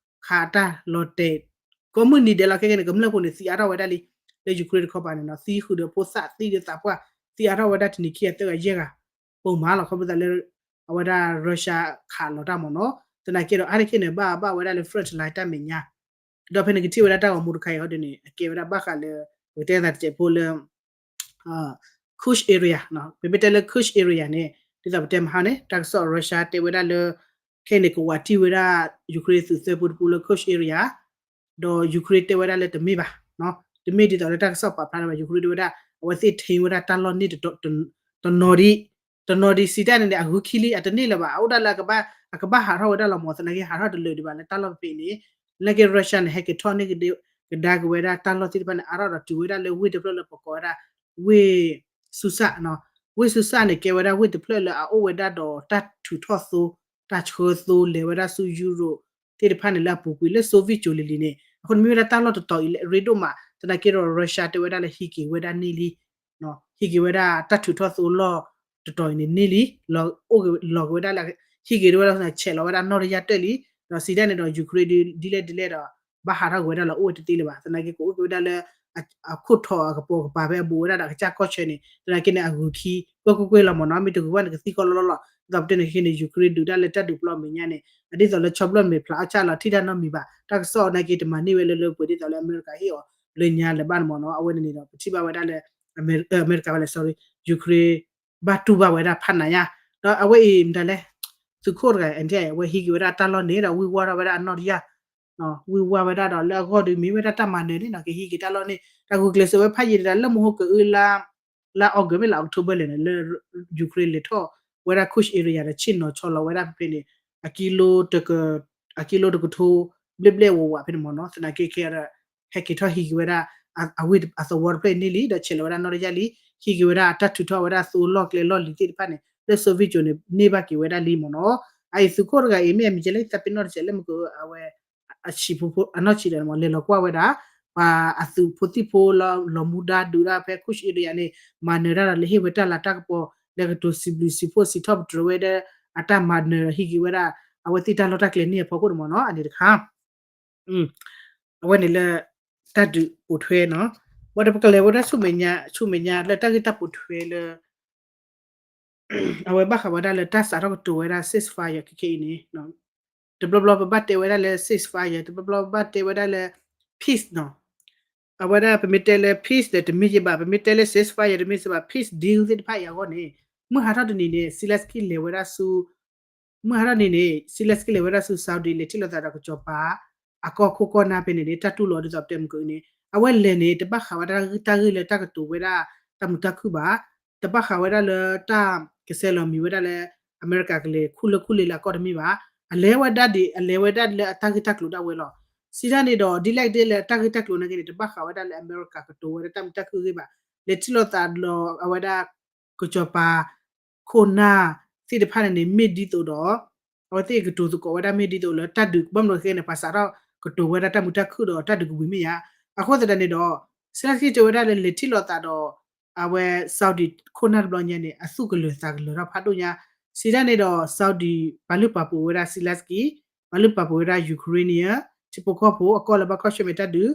ခးတၢ်လီၤတဲာ် ကိးမုၢ်နံၤဒဲးလီၤ ခဲခဲန့ၣ် ကမျၢၢ်ဖိန့ၣ် သံအါထီၣ်ဝဲဒၣ်လံ လၢ Ukraine တခီပၤန့ၣ်နီၤ သံဃုာ်ဒီးဖိသၣ် သံဒီးသးပှၢ် သံအါထီၣ်ဝဲဒၣ်တနံၤခံဂၤသၢဂၤယဲၢ်ဂၤ ပိာ်မးလီၤ ခီဖျိသးလၢ အဝဲဒၣ် Russia ခးလီၤတၢ်မ့ၢ်နီၤ သနာ်က့ဒီးအါတက့ၢ်န့ၣ် ဘၣ်ဘၣ်ဝဲဒၣ်လၢ front line တၢ်မဲာ်ညါ ဒီးဖဲန့ၣ်ကထံၣ်ဝဲဒၣ်တၢ်ဂီၤမူတခါအံၤဟီဒုန့ၣ် အကဲဝဲဒၣ်ဘၣ်ဃးလၢ ပကတဲသးတစဲးဖိလၢ Kursk area ပမ့ၢ်တဲလၢ Kursk area န့ၣ် ဒ်သိးပတဲမဟါန့ၣ် တၢ်ကစီၣ် Russia တဲဝဲဒၣ်လၢ ခဲအံၤန့ၣ် ကဝးတံၢ်ဝဲဒၣ် Ukraine သုးသၢပူတပူလၢ Kursk area ဒီး Ukraine တဲဝဲဒၣ်လၢတမ့ၢ်ဘၣ်, တမ့ၢ်ဒ်သိးလၢတၢ်ကစီၣ်ပာ်ဖျါန့ၣ်ဘၣ်, Ukraine တဲဝဲဒၣ် အဝဲသ့ၣ်ထံၣ်ဝဲဒၣ်တၢ်လီၢ်န့ၣ် တနီၤဒံး, တနီၤဒံးစံးတၢ်န့ၣ်န့ၣ် အဂုၤခံလံ အတန့ၢ်လၢၤဘၣ်, အအိၣ်ဒၣ်လၢ အကဘၣ်ဟးထီၣ်ဝဲဒၣ်လီၤမး, သနာ်က့ဟးထီၣ်တလၢာ်ဒံးဘၣ်လၢတၢ်လီၢ်ဖဲဖဲအံၤန့ၣ်, သနာ်က့ Russia န့ၣ် ဟဲက့ၤထီၣ်န့ၢ်ကဒါက့ၤဝဲဒၣ်တၢ်လီၢ်သ့ၣ်တဖၣ်န့ၣ် အါထီၣ်ဒီးတုၤဝဲဒၣ်လၢဝ့ၢ်တဖျၢၣ်လၢပကိးဝဲဒၣ် ဝ့ၢ် Susa နီၤ, ဝ့ၢ် Susa န့ၣ် ကဲဝဲဒၣ်ဝ့ၢ်တဖျၢၣ်လၢအအိၣ်ဝဲဒၣ်ဒီးတၢ်ထုးထီၣ်သိ, တၢ်ဆှၢသိလဲၤဝဲဒၣ်ဆူ Europe သ့ၣ်တဖၣ်န့ၣ် လၢအပူၤကွံာ်လၢ Soviet ကၠိၤလံၤလံၤန့ၣ်, အဃိန့ၣ်မ့ၢ်ဝဲဒၣ်တၢ်လီၢ်တတီၤအံၤလၢအရ့ဒိၣ်မး, သနာ်က့ဒီး Russia တဲဝဲဒၣ်လၢဟံးက့ၤဝဲဒၣ်န့ၢ်လံ, ဟံးက့ၤဝဲဒၣ်တၢ်ထုးထီၣ်သိလီၢ်တတီၤအံၤန့ၣ်န့ၢ်လံ, လီၤအိၣ်က့ၤလီၤက့ၤဝဲဒၣ်လၢ ဟံးက့ၤဝဲဒၣ်လၢ ဆဲးလီၤဝဲဒၣ်နီၣ်တယၢ်တၢၢ်လံ, ဒီးစံးတၢ်န့ၣ်ဒီး Ukraine ဒ်လဲၣ်ဒ်လဲၣ်ဒီး ဘၣ်ဟးထီၣ်က့ၤဝဲဒၣ်လီၤအိၣ်ဝဲတသ့လၢၤဘၣ်, သနာ်က့ကအိၣ်က့ၤဝဲဒၣ်လၢ အခိၣ်ထီၣ်အကပိာ်ကပၤဖဲအဘူးဝဲဒၣ်ဒီးအကစၢ်ကီၢ်ဆၢန့ၣ်, သနာ်က့န့ၣ် အဂုၤခံ ကွဲၢ်ကွဲၢ်ကွဲၢ်လီၤမးနီၤ, မ့ၢ်တဂုၤဘၣ်န့ၣ် ကသံကီလီလီလီၤ, ဒ်သိးပတဲန့ၣ်ခဲန့ၣ် Ukraine ဒုးတၢ်လၢတၢ်ဒုးပျီအမဲာ်ညါန့ၣ် အဒ်သိးလၢဆီဖျၢၣ်မဲာ်ဖျါအီၣ်ဆၣ်လီၤ ထံၣ်တၢ်နီတမံၤဘၣ်, တၢ်ကစီၣ်သနာ်က့တမၤန့ၢ်ဝဲလၢလၢပှဲၤပှဲၤဒ်သိးလၢအမဲရကၤဟ့ၣ်အီၤလၢညါလၢၤဘၣ်န့ၣ်မးနီၤ, အဝဲန့ၣ်န့ၣ်ဒီး ပထံၣ်ဘၣ်ဝဲဒၣ်လၢ အမဲရကၤဝဲလဲၣ် sorry, Ukraine ဘၣ်တူၢ်ဘၣ်ဝဲဒၣ်ဖးနးညါ, ဒီးအဝဲအံၤမတၤလဲၣ်, သုးခိၣ်တဂၤ အဝဲဟံးက့ၤဝဲဒၣ်တၢ်လီၢ်န့ၣ်ဒီးဝံၢ်ဝါထီၣ်ဝဲဒၣ်အနီၣ်တယၢ် ဝံၢ်ဝါဝဲဒၣ်ဒီးလၢအဂီၢ်ဒီးမ့ၢ်ဝဲဒၣ်တၢ်မၤနၢၤန့ၣ်နီၤ, ကဟံးက့ၤတၢ်လီၢ်န့ၣ် တၢ်ဂုာ်ကျဲးစၢးဝဲဖးယံာ်တဒၣ် လၢမဟိကအၢလါ လါ August မ့ၢ်လၢ October လဲၣ်န့ၣ် လၢ Ukraine လဲၤထီၣ်ဝဲဒၣ် Kursk area ဒီးဆ့ၣ်နီၤဆီလီၤဝဲဒၣ်ဖဲဖဲန့ၣ် အကံလိတကထိ ဘျဲၣ်ဘျဲၣ်ဝးဝးဖဲန့ၣ်မးနီၤ, သနာ်က့ခဲဒီး ဟဲက့ၤထီၣ်ဟံးက့ၤဝဲဒၣ် အဝ့ၢ်အသဝီတဖျၢၣ်အံၤန့ၢ်လံ ဒီးဆဲးလီၤဝဲဒၣ်နီၣ်တယၢ်လံ, ဟံးက့ၤဝဲဒၣ်တၢ်ထုးထီၣ်ဝဲဒၣ်သိလီၢ်ကျဲလီၢ်လံၤသ့ၣ်တဖၣ်န့ၣ် လၢ Soviet ကၠိၤန့ၣ် န့ၢ်ဘၣ်က့ၤဝဲဒၣ်လံမးနီၤ, အအံၤသုးခိၣ်တဂၤအံၤ မ့ၢ်အမံၤကဲလၢသးပ့ၤနီၣ်တစဲးလၢမ့ၢ်က အဝဲ အဆံးဖိ အနီၢ်ဆံးဒီးမး လဲၤလီၤကွၢ်ဝဲဒၣ် ပှၤအသုးဖိသံၣ်ဖိလီၤ လီၤမူဒါဒုးဒၣ်ဖဲ Kursk area န့ၣ် မၤနၢၤတၢ်ဒီးလဲၤဟ့ၣ်ဝဲတၢ်လၤတၢ်ကပီၤ လဲၤကတိၤစံးဘျုးစံးဖှိၣ်စံးထီၣ်ပတြၢၤဝဲဒၣ် အတၢ်မၤနၢၤဟံးက့ၤဝဲဒၣ် အဝဲသ့ၣ်တၢ်လီၢ်တၢ်ကျဲန့ၣ်အဖီခိၣ်န့ၣ်မးနီၤ, အန့ၣ်တခါ အဝဲန့ၣ်လၢ တၢ်ဒုးပိာ်ထွဲနီၤ, ဘၣ်ဒီးပကလဲၤဝဲဒၣ်ဆူမဲာ်ညါ ဆူမဲာ်ညါလၢတၢ်ဂ့ၢ်တၢ်ပိာ်ထွဲလၢ အဝဲဘၣ်ဃးဝဲဒၣ်လၢတၢ်စးထီၣ်ကတိၤဝဲဒၣ် ceasefire ခဲခဲအံၤန့ၣ်, တဘျီဘျီပဘၣ်တဲဝဲဒၣ်လၢ ceasefire တဘျီဘျီပဘၣ်တဲဝဲဒၣ်လၢ peace နီၤ, အဝဲဒၣ်ပမ့ၢ်တဲလၢ peace ဒီးတမ့ၢ်ယဘၣ် ပမ့ၢ်တဲလၢ ceasefire တမ့ၢ်စ့ၢ်ဘၣ် peace deal သ့ၣ်တဖၣ်အံၤအဂီၢ်န့ၣ်, မုၢ်ဟါထီၣ်တနံၤန့ၣ် Zelenskyy လဲၤဝဲဒၣ်ဆူ မုၢ်ဟါထီၣ်တနံၤန့ၣ် Zelenskyy လဲၤဝဲဒၣ်ဆူ Saudi လဲၤထံၣ်လိာ်သးဒီးကစီၤပၤ အကီၢ်ခိၣ်ကီၢ်နၢ်ဖဲန့ၣ်န့ၣ် တၢ်တူၢ်လိာ်ဒ်သိးပတဲမုၢ်ကန့ၣ် အဝဲလဲၤန့ၣ် တဘၣ်ဃးဝဲဒၣ်တၢ်ဂ့ၢ်လၢတၢ်ကတိၤဝဲဒၣ် တၢ်မုာ်တၢ်ခုၣ်ဘၣ်, တဘၣ်ဃးဝဲဒၣ်လၢတၢ်ကဆဲးလီၤမံၤဝဲဒၣ်လၢ အမဲရကၤကလဲၤခူၣ်လၢခူၣ်လ့လၢအကီၢ်တမ့ၢ်ဘၣ်, အလဲၤဝဲဒၣ်ဒ် အလဲၤဝဲဒၣ်လၢအတၢ်ဂ့ၢ်တၢ်ကျိၤဒၣ်ဝဲလီၤ. စံးတၢ်န့ၣ်ဒီး ဒ်လဲၣ်ဒ်လဲၣ်အတၢ်ဂ့ၢ်တၢ်ကျိၤနာ်က့န့ၣ် တဘၣ်ဃးဝဲဒၣ်လၢအမဲရကၤကတိၤဝဲဒၣ်တၢ်မုာ်တၢ်ခုၣ်ဂ့ၢ်ဘၣ်, လဲၤထံၣ်လိာ်သးဒီးအဝဲဒၣ် ကစီၤပၤ ခိၣ်နၢ်သ့ၣ်တဖၣ်န့ၣ်န့ၣ် မ့ၢ်ဒ်သိးဒီး အဝဲသ့ၣ်ကတိၤသကိးဝဲဒၣ်မ့ၢ်ဒ်သိးလၢတၢ်ဒုး ဘၣ်မနုၤဃဲန့ၣ် ပှၤစးထီၣ်ကတိၤဝဲဒၣ်တၢ်မုာ်တၢ်ခုၣ်ဒီးတၢ်ဒုးကဝံၤမ့ၢ်ဧါ. အဃိသတးန့ၣ်ဒီး Zelensky တဲဝဲဒၣ်လၢလဲၤထံၣ်လိာ်သးဒီး အဝဲ Saudi ခိၣ်နၢ်တဘျီညါန့ၣ် အသူၣ်ကလၢၤသးကလၢၤထီၣ်ဖးဒိၣ်ညါ, စံးဒၣ်န့ၣ်ဒီး Saudi ပာ်လုၢ်ပာ်ပှ့ၤဝဲဒၣ် Zelensky, ပာ်လုၢ်ပာ်ပှ့ၤဝဲဒၣ် Ukrainian ထံဖိကီၢ်ဖိအကီၢ်လၢဘၣ်ကွၢ်ဆၢၣ်မဲာ်တၢ်ဒုး,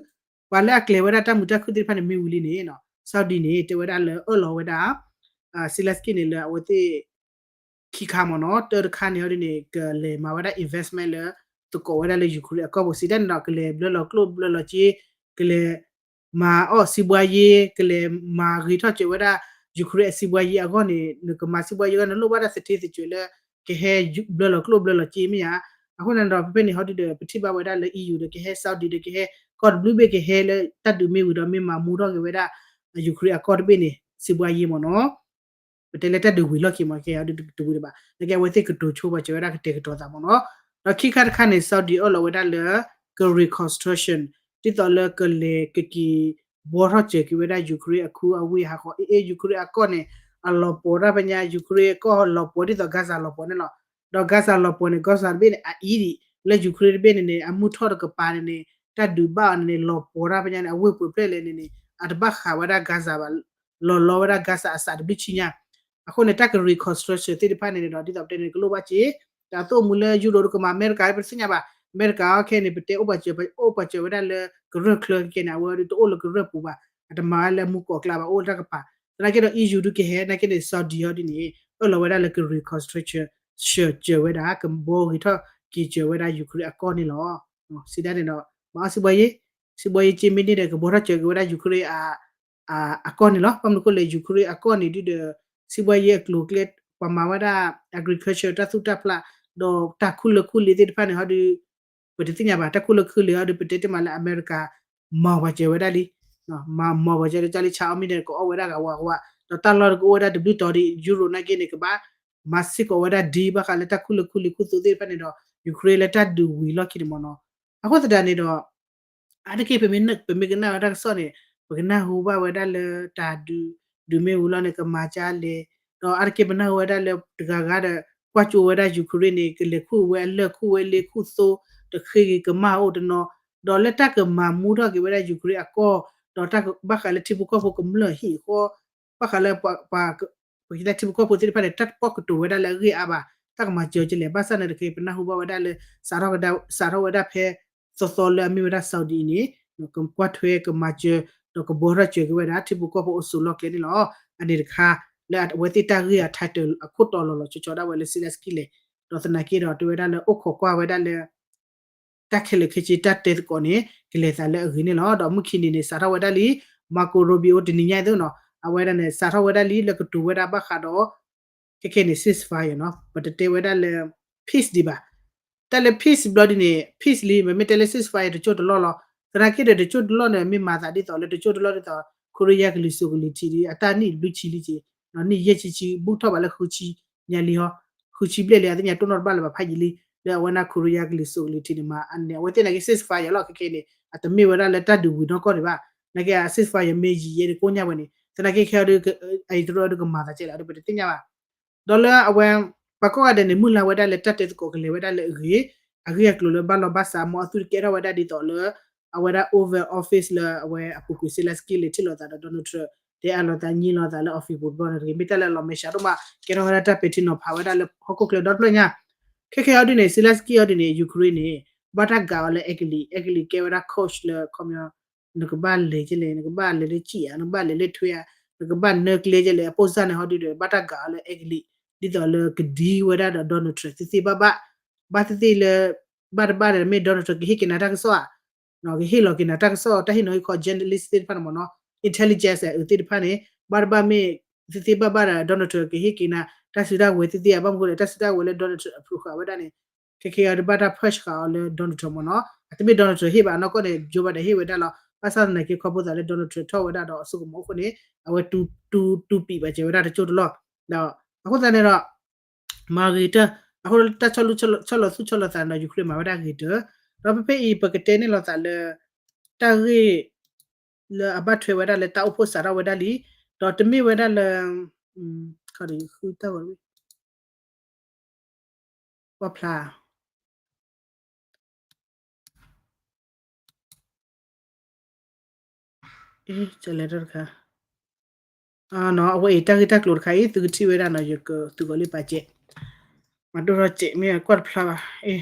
ပှၤလၢအကျဲၤဝဲဒၣ်တၢ်မုာ်တၢ်ခုၣ်သ့ၣ်တဖၣ်န့ၣ်မ့ၢ်ဝံၤလံန့ၣ် Saudi န့ၣ် တဲဝဲဒၣ်လၢအၢၣ်လီၤဝဲဒၣ် Zelensky န့ၣ်လၢအဝဲသ့ၣ် ခံခါမ့ၢ်နီၤ, တၢတခါန့ၣ်ဟီဒ်န့ၣ် ကလဲၤမၤဝဲဒၣ် investment လၢ သကိးဝဲဒၣ်လၢ Ukraine အကီၢ်ပူၤ စံးဒၣ်န့ၣ်ဒီး ကလဲၤဘျၢလီၤကျိၣ်ဘျၢလီၤစ့, ကလဲၤမၤအီၣ်စံးဘှါယ့, ကလဲၤမၤဂ့ၤထီၣ်စၢၤဝဲဒၣ် Ukraine အစံးဘှါယ့အဂီၢ်န့ၣ် နကမၤစံးဘှါယ့အဂီၢ် နလိၣ်ဘၣ်တၢ်သထ့သကွဲးလၢ ကဟဲဘျၢလီၤကျိၣ်ဘျၢလီၤစ့မ့ၢ်ဧါ. အဃိန့ၣ်ဒီး ဖဲဖဲန့ၣ်ဟီဒ်ဒီး ပထံၣ်ဘၣ်ဝဲဒၣ်လၢ EU ဒီးကဟဲ Saudi ဒီးကဟဲ ကီၢ်တဘျုးဘ့ၣ်ကဟဲလၢတၢ်ဒုးမ့ၢ်ဝံၤဒီးမ့ၢ်မၤမူထီၣ်က့ၤဝဲဒၣ် Ukraine အကီၢ်တဘ့ၣ်န့ၣ် စံးဘှါယ့မ့ၢ်နီၤ ပတဲလၢတၢ်ဒုးဝံၤလီၢ်ခံမ့ၢ်ကဲ တဝံၤတဘၣ် နကဲအဝဲသ့ၣ်ကတိၤဆိပာ်စၢၤဝဲဒၣ်ကတဲာ်ကတီၤသးမ့ၢ်နီၤ. ဒီးခံခါတခါန့ၣ် Saudi အၢၣ်လီၤဝဲဒၣ်လၢ က reconstruction ဒ်သိးလၢကလဲၤကက့ၤ ဘှီထီၣ်စၢၤက့ၤဝဲဒၣ် Ukraine အခူအဝ့ၢ်ဟးဃီ အ့ Ukraine အကီၢ်န့ၣ် အလီၤပှီၤတၢ်ဖဲညါ Ukraine အကီၢ်လီၤပှီၤဒ်သိး Gaza လီၤပှီၤန့ၣ်လီၤ. ဒီး Gaza လီၤပှီၤန့ၣ် Gaza တဘ့ၣ်န့ၣ် အအံၤဒံး လၢ Ukraine တဘ့ၣ်န့ၣ်န့ၣ် အမုၢ်ထီၣ်တကပၤန့ၣ်န့ၣ် တၢ်ဒုးဘၣ်အီၤန့ၣ်န့ၣ် လီၤပှီၤတၢ်ဖဲညါန့ၣ် အဝ့ၢ်ပှဲၤဖျဲၣ်လဲၣ်န့ၣ်န့ၣ် အတဘၣ်ဃးဝဲဒၣ် Gaza ဘၣ် လီၤလီဝဲဒၣ် Gaza အစးတဘျုးဆံညါ. အဃိန့ၣ် တၢ်က reconstruction သ့ၣ်တဖၣ်န့ၣ်န့ၣ်ဒီး ဒ်သိးပတဲန့ၣ် ကလိၣ်ဘၣ်စ့ တၢ်အသိၣ်အမူလၢ Europe တကမၤ အမဲရကၤ ပတသ့ၣ်ညါဘၣ် အမဲရကၤအီၤခဲအံၤန့ၣ် ပတဲအိၣ်ပာ်စၢၤ အိၣ်ပာ်စၢၤဝဲဒၣ်လၢကရၢၢ်ချၢခဲအံၤန့ၣ် အဝဲဒၣ်တအိၣ်လၢကရၢၢ်ပူၤဘၣ် အတမၤဝဲလၢမူကီၢ်ကျါဘၣ် အိၣ်လၢတၢ်ကပၤ သနာ်က့ဒီး EU ဒုးကဟဲ သနာ်က့န့ၣ် Saudi ဟီဒ်န့ၣ် အၢၣ်လီၤဝဲဒၣ်လၢက reconstruction စၢၤစၢၤဝဲဒၣ် ကဘှီဂ့ၤထီၣ်က့ၤစၢၤဝဲဒၣ် Ukraine အကီၢ်န့ၣ်လီၤ. စံးဒၣ်န့ၣ်ဒီး မၤအီၣ်စံးဘှါယ့ စံးဘှါယ့က့မ့ၢ်န့ၣ်ဒီး ကဘှီထီၣ်စၢၤက့ၤဝဲဒၣ် Ukraine အကီၢ်န့ၣ်လီၤ. ဘၣ်မနုၤအဃိလဲၣ် Ukraine အကီၢ်န့ၣ်ဒုးဒီး စံးဘှါယ့အကျိၤအကျဲ ပှၤမၤဝဲဒၣ် agriculture တၢ်သူၣ်တၢ်ဖျး ဒီးတၢ်ခူလၢၢ်ခူလ့ၢ်သ့ၣ်တဖၣ်န့ၣ်ဟီဒုး ပတသ့ၣ်ညါဘၣ် တၢ်ခူလၢၢ်ခူလ့ၢ်ဟီဒုး ပတဲတ့ၢ်မးလၢအမဲရကၤ မၤပှၤစၢၤဝဲဒၣ်လံ မၤပှၤစၢၤလၢကၢ်လံ ဆါအီၣ်မ့ၢ်န့ၣ် ကအီၣ်ဝဲဒၣ်ဂၤဝးဂၤဝး ဒီးတၢ်လီၢ်ကအိၣ်ဝဲဒၣ်တဘျုးတီၤဒ် Europe နာ်က့န့ၣ် ကဘၣ်မၤစ့ၢ်ကီးဝဲဒၣ်ဒ်ဘၣ်ဃးလၢတၢ်ခူလၢၢ်ခူလ့ၢ်ခူသူးသ့ၣ်တဖၣ်န့ၣ်ဒီး Ukraine လၢတၢ်ဒုးဝံၤလီၢ်ခံန့ၣ်မ့ၢ်နီၤ. အဃိသတးန့ၣ်ဒီး အါတက့ၢ် ပမ့ၢ်ကနၣ်ဝဲတၢ်ကစီၣ်န့ၣ် ပကနၢ်ဟူဘၣ်ဝဲဒၣ်လၢတၢ်ဒုး ဒုးမ့ၢ်ဝံၤလီၤန့ၣ် ကမၤကၢ်လဲၣ်, ဒီးအါတက့ၢ်ပနၢ်ဟူဝဲဒၣ်လၢတဂၤဂၤဒီး ကွၢ်ကၠိဝဲဒၣ် Ukraine န့ၣ် ကလဲၤခူၣ်ဝဲအလၢၢ်ခူၣ်ဝဲလ့ခူၣ်သိ တဃ့ဂ့ၤကမၣ်အိၣ်တနီၤ, ဒီးလၢတၢ်ကမၤမူထီၣ်က့ၤဝဲဒၣ် Ukraine အကီၢ်, ဒီးတၢ်ဘၣ်ဃးလၢထံဖိကီၢ်ဖိကမျၢၢ်ဟံၣ်ဃီ ဘၣ်ဃးလၢပှၤ ပကတဲထံဖိကီၢ်ဖိသ့ၣ်တဖၣ်န့ၣ် တၢ်တပီၢ်ကတိၤဝဲဒၣ်လၢအဂ့ၢ်အါဘၣ်, တၢ်ကမၤစၢၤကလဲၣ်, ဘၣ်ဆၣ်န့ၣ်တခါ ပနၢ်ဟူဘၣ်ဝဲဒၣ်လၢ စးထီၣ်ဝဲဒၣ်ဖဲ သီသီလၢအမ့ၢ်ဝဲဒၣ် Saudi အံၤန့ၣ် ကကွၢ်ထွဲကမၤစၢၤ ဒီးကဘှီထီၣ်စၢၤက့ၤဝဲဒၣ် ထံဖိကီၢ်ဖိအိၣ်ဆိးလီၢ်ကျဲန့ၣ်လီၤ. အန့ၣ်တခါ လၢအဝဲသ့ၣ်တၢ်ဂ့ၢ်အ title အခိၣ်တီလီၤလီၤဆီဆီဒၣ်ဝဲလၢ Zelensky လဲၣ်, ဒီးသနာ်က့ဒီးတဲဝဲဒၣ်လၢအိၣ်ခိးကွၢ်ဝဲဒၣ်လၢ တၢ်ခဲလၢာ်ခဲဆ့တၢ်တဲသကိးန့ၣ် ကလဲၤသးလၢအဂ့ၤန့ၣ်လီၤ. ဒီးမုၢ်ခံနံၤန့ၣ် စးထီၣ်ဝဲဒၣ်လံ Marco Rubio တနံၤညါအသိးနီၤ အဝဲဒၣ်န့ၣ် စးထီၣ်ဝဲဒၣ်လံလၢကတိၤဝဲဒၣ်ဘၣ်ဃးဒီး ခဲခဲန့ၣ် ceasefire နီၤ ပတတဲဝဲဒၣ်လၢ peace ဒံးဘၣ်. တၢ်လၢ peace ဘျီဒ်န့ၣ် peace လံ မ့မ့ၢ်တဲလၢ ceasefire တကၠိၢ်တလီၢ်လီၤ. သနာ်က့ဒီးတကၠိၢ်တလီၢ်န့ၣ် မ့ၢ်မၤသးဒ်သိးလၢတကၠိၢ်တလီၢ်ဒ်သိး ခိရံယါကလံၤစိးကလံၤထံးဒ် အတၢ်နံၣ်လွံၢ်ဆံလံက့ၤ, နံၣ်ယဲၢ်ဆံဆံ ဘူးထီၣ်ဘၣ်လၢဃုဆံညါလံဟီ, ဃုဆံဘျဲၣ်လံ အသ့ၣ်ညါတိၢ်နီၣ်တဘၣ်လၢၤဘၣ်ဖးယံာ်လံ လၢအဝဲဒၣ်ခိရံယါကလံၤစိးကလံၤထံးန့ၣ်မၤန့ၣ် အဝဲသ့ၣ်နာ်က့ ceasefire လီၤ ခဲခဲန့ၣ် အတမ့ၢ်ဝဲဒၣ်လၢတၢ်ဒုးဝံၤနီၢ်ကီၢ်ဒံးဘၣ်. နာ်က့ ceasefire မ့ၢ်ယံာ်ယဲန့ၣ်ကိညါဝဲန့ၣ် သနာ်က့ခဲအံၤဒီး အံၤတရၢဒီးကမၤသးကဲလၢၤဒီး ပတသ့ၣ်ညါဘၣ်. ဒီးလၢအဝဲ ပှၤကိးဂၤဒဲးန့ၣ် မုၢ်လၢ်ဝဲဒၣ်လၢတၢ်တဲသကိးကလဲၤဝဲဒၣ်လၢအဂ့ၤ, အဂ့ၢ်အကျိၤလၢဘၣ်လီၤဘၣ်စး မ်အသုတကဲထီၣ်ဝဲဒၣ်ဒ်သိးလၢ အဝဲဒၣ် Oval Office လၢအဝဲအပူၤကွံာ် Zelensky လဲၤထံၣ်လိာ်သးဒီး Donald Trump တဲအါလိာ်သးညံလိာ်သးလၢ office ပူၤတဘျီန့ၣ်တဂ့ၤ, မ့ၢ်တၢ်လၢအလီၤမဲာ်ဆှးဒိၣ်မး ကဲထီၣ်ဝဲဒၣ်တၢ်ပဲာ်ထံနီၤဖးဝဲဒၣ်လၢဟီၣ်ခိၣ်ချၢဒီတဖျၢၣ်ညါ. ခဲခဲအံၤဒ်န့ၣ် Zelensky အံၤဒ်န့ၣ် Ukraine န့ၣ် ဘၣ်တၢ်ကးအီၤလၢ အဲကလံး, အဲကလံးကဲဝဲဒၣ် coach လၢ ခီပညီ နကဘၣ်လဲၤကလဲၣ်, နကဘၣ်လဲၤလၢကံၣ်ဧါ, နကဘၣ်လဲၤလၢထွဲဧါ, နကဘၣ်နၢကျဲကလဲၣ်, အပိၢ်စၢ်န့ၣ်ဟီဒ်ဒီး ဘၣ်တၢ်ကးအီၤလၢအဲကလံး, ဒ်သိးလၢကဒံဝဲဒၣ်ဒီး Donald Trump သ့သ့ဘၣ်ဘၣ်, ဘၣ်သ့ၣ်သ့ၣ်လၢ ဘၣ်တဘၣ်ဒီး မ့ၢ် Donald Trump ကဟ့ၣ်က့ၤနၤတၢ်ကစီၣ်ဧါ, ကဟ့ၣ်လီၤက့ၤနၤတၢ်ကစီၣ် တၢ်ဟ့ၣ်နီၤဟ့ၣ်ခီ journalist သ့ၣ်တဖၣ်န့ၣ်မ့ၢ်နီၤ, intelligence အုးသ့ၣ်တဖၣ်န့ၣ် ဘၣ်တဘၣ်မ့ၢ် သ့သ့ဘၣ်ဘၣ်ဒီး Donald Trump ကဟ့ၣ်က့ၤနၤ တၢ်စုတၢ်ဝဲၤသ့သ့ဧါ, ဘၣ်မနုၤဃိလဲၣ် တၢ်စုတၢ်ဝဲၤလၢ Donald Trump အဖျိဃာ်ဝဲဒၣ်န့ၣ် ခဲခဲအံၤဒ်ဘၣ်တၢ် push ဃာ်အီၤလၢ Donald Trump မ့ၢ်နီၤ, အတမ့ၢ် Donald Trump ဟ့ၣ်ဘၣ်နီၢ်ကီၢ်န့ၣ် Joe Biden ဟ့ၣ်ဝဲဒၣ်လီၤ, ဘၣ်ဆၣ်သနာ်က့ခီဖျိသးလၢ Donald Trump ထီၣ်ဝဲဒၣ်ဒီးအစိကမီၤအဃိန့ၣ် အဝဲတူ တူ တူပံးဘၣ်စၢၤဝဲဒၣ်တကၠိၢ်တလီၢ်, ဒီးအဃိသတးန့ၣ်ဒီး မၤဂ့ၤတၢၢ်, အဃိတၢ်ဆီၣ်လီၤသူၣ်ဆီၣ်လီၤသးန့ၣ်ဒီး Ukraine မၤဝဲဒၣ်ဂ့ၤတၢၢ်, ဒီးဖဲဖဲအံၤ ပကတဲန့ၣ်လိာ်သးလၢ တၢ်ဂ့ၢ် လၢအဘၣ်ထွဲဝဲဒၣ်လၢတၢ်အိၣ်ဖှိၣ်စးထီၣ်ဝဲဒၣ်လံ, ဒီးတမ့ၢ်ဝဲဒၣ်လၢ ခီဒီးဃုတၢ်ဂီၤ ကွၢ်ဖျါ အလဲတခါ အဝဲအံၤတၢ်ဂ့ၢ်တၢ်ကျိၤတခါအံၤ သုကထံၣ်ဝဲဒၣ်နီၤ ယကသုးဂီၤလံပာ်ကဲး မၤဒိၣ်ထီၣ်ကဲး မ့ၢ်ကွၢ်တဖျါဘၣ်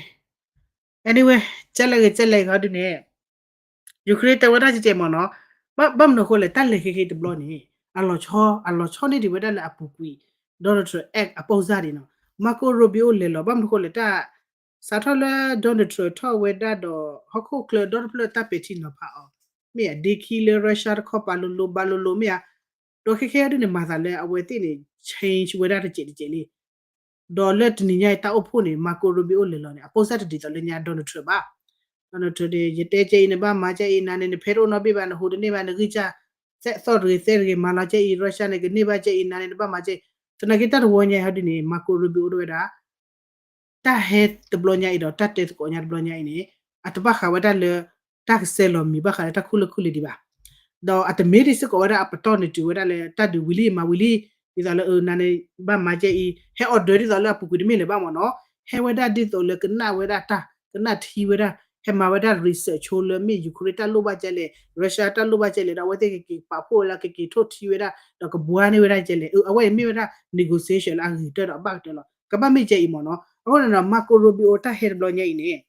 anyway ကဲလဲၣ်ဂ့ၤကဲလဲၣ်ဂ့ၤဟီဒုန့ၣ် Ukraine တဲဝဲဒၣ်ကဲးမ့ၢ်နီၤ ဘၣ်မနုၤအဃိလဲၣ် တၢ်လဲၤခဲခဲတဘျီန့ၣ် အလီၤဆီ အလီၤဆီန့ၢ်ဒံးဝဲဒၣ်လၢအပူၤကွံာ် Donald Trump act အပိၢ်စၢ်ဒံးနီၤ Marco Rubio လဲၤလီၤ ဘၣ်မနုၤအဃိလဲၣ် တၢ် စးထီၣ်လၢ Donald Trump ထီၣ်ဝဲဒၣ်ဒီး ဟီၣ်ခိၣ်ချၢဒီတဖျၢၣ်တၢ်ပဲာ်ထံနီၤဖးအီၤ မ့ၢ်ဧါ ဒ့ခံလၢ Russia တခီပၤလိၤလိၤ ဘၣ်လိၤလိၤ မ့ၢ်ဧါ ဒီးခဲခဲအံၤဒုန့ၣ် မၤသးလၢအဝဲသ့ၣ်န့ၣ် change ဝဲဒၣ်တစဲးတစဲးလံ ဒီးလၢတနံၤညါအံၤတၢ်အိၣ်ဖှိၣ်န့ၣ် Marco Rubio လဲၤလီၤန့ၣ် အပိၢ်စၢ်တဒ်သိးလၢညါ Donald Trump ဘၣ် Donald Trump န့ၣ် ယတဲကဲအံၤ နဘၣ်မၤကဲအံၤ နၤန့ၣ် နဖဲတအိၣ်နီတဘ့ၣ်ဘၣ် နဟူးတန့ၢ်ဘၣ် နဂံၢ်စၢ် သီၣ်တဂ့ၤသဲတဂ့ၤ မၤလီၤကဲအံၤ Russia န့ၣ် ကန့ၢ်ဘၣ်ကဲအံၤ နၤန့ၣ် နဘၣ်မၤကဲအံၤ သနာ်က့တၢ်တဝီညါအံၤဟီဒုန့ၣ် Marco Rubio အိၣ်ဝဲဒၣ် တၢ်ဟဲတဘျီညါအံၤဒီး တၢ်တဲသကိးညါတဘျီညါအံၤန့ၣ် အတဘၣ်ဃးဝဲဒၣ်လၢ တၢ်ကစဲးလီၤမံၤ ဘၣ်ဃးလၢတၢ်ခူၣ်လၢခူၣ်လံဒံးဘၣ် ဒီးအတမ့ၢ်ဒ်စ့ၢ်ကီးဝဲဒၣ်အပတီၢ်န့ၣ်တုၤဝဲဒၣ်လၢ တၢ်ဒုးဝံၤလံမၤဝံၤလံ ဒ်သိးလၢ နၤန့ၣ် ဘၣ်မၤကဲအံၤ ဟဲ order ဒ်သိးလၢအပူၤကွံာ်တမ့ၢ်လၢၤဘၣ်မ့ၢ်နီၤ ဟဲဝဲဒၣ်ဒ်သိးလၢကနၣ်ဝဲဒၣ်တၢ် ကနၣ်ထံဝဲဒၣ် ဟဲမၤဝဲဒၣ် research ဆိလၢမ့ၢ် Ukraine တၢ်လိၣ်ဘၣ်ကဲလဲၣ် Russia တၢ်လိၣ်ဘၣ်ကဲလဲၣ်ဒီး အဝဲသ့ၣ်ကက့ၤပာ်ဖှိၣ်ဝဲဒၣ် ကက့ၤထိၣ်ထံဝဲဒၣ် ဒီးကဘှါန့ၢ်ဝဲဒၣ်ကဲလဲၣ် အဝဲအံၤမ့ၢ်ဝဲဒၣ် negotiation လၢအဂ့ၤကတၢၢ်ဒီးအဘၣ်ကတၢၢ်လီၤ ကဘၣ်မ့ၢ်ကဲအံၤမ့ၢ်နီၤ အဃိန့ၣ်ဒီး Marco Rubio တၢ်ဟဲတဘျီညါအံၤန့ၣ်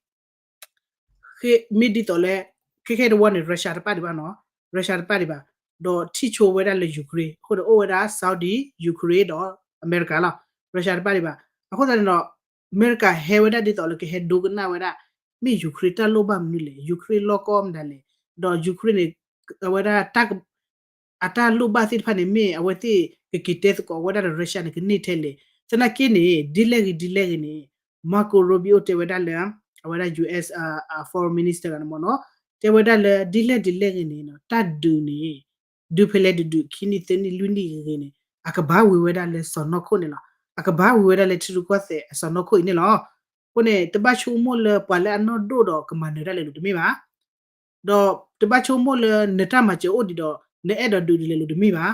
မ့ၢ်ဒ်သိးလၢ ခဲခဲတဝီန့ၣ် Russia တပၣ်ဒံးဘၣ်နီၤ Russia တပၣ်ဒံးဘၣ် ဒီးထံၣ်ဆိဝဲဒၣ်လၢ Ukraine အဃိန့ၣ် အိၣ်ဝဲဒၣ် Saudi Ukraine ဒီး America လီၤ Russia တပၣ်ဒံးဘၣ် အဃိသတးန့ၣ်ဒီး အမဲရကၤဟဲဝဲဒၣ်ဒ်သိးလၢကဟဲဒိကနၣ်ဝဲဒၣ် မ့ၢ် Ukraine တၢ်လိၣ်ဘၣ်မနုၤလဲၣ် Ukraine လီၢ်ကီၢ်မတၤလဲၣ် ဒီး Ukraine န့ၣ် အဝဲဒၣ် အတၢ်လိၣ်ဘၣ်သ့ၣ်တဖၣ်န့ၣ် မ့ၢ်အဝဲသ့ၣ်ကက့ၤတဲသကိးဝဲဒၣ်ဒီး Russia န့ၣ် ကန့ၢ်ထဲလဲၣ် သနာ်က့န့ၣ် ဒ်လဲၣ်ဂ့ၤဒ်လဲၣ်ဂ့ၤန့ၣ် Marco Rubio တဲဝဲဒၣ်လၢ အဝဲဒၣ် US Foreign Minister ဂၤန့ၣ်မ့ၢ်နီၤ တဲဝဲဒၣ်လၢ ဒ်လဲၣ်ဒ်လဲၣ်ဂ့ၤန့ၣ် တၢ်ဒုးန့ၣ် ဒုးဖဲလဲၣ်ဒုးဒုး ခံနံၣ်သၢနံၣ်လွံၢ်နံၣ်ဂ့ၤဂ့ၤန့ၣ် အကဘၣ်ဝံၤဝဲဒၣ်လၢစီၢ်နီၤခိၣ်န့ၣ်လီၤ အကဘၣ်ဝံၤဝဲဒၣ်လၢထံရူၢ်ကီၢ်သဲးအစီၢ်နီၤခိၣ်အံၤန့ၣ်လီၤ အဃိန့ၣ် တဘၣ်ဆိကမိၣ်လၢပှၤလၢအနီၢ်ဒိၣ်ဒီးကမၤနၢၤတၢ်လဲၤလိာ်တမ့ၢ်ဘၣ် ဒီးတဘၣ်ဆိကမိၣ်လၢနတၢ်မၤစၢၤအိၣ်ဒံးဒီး နအဲၣ်ဒိးဒုးဒ်လဲၣ်လိာ်တမ့ၢ်ဘၣ်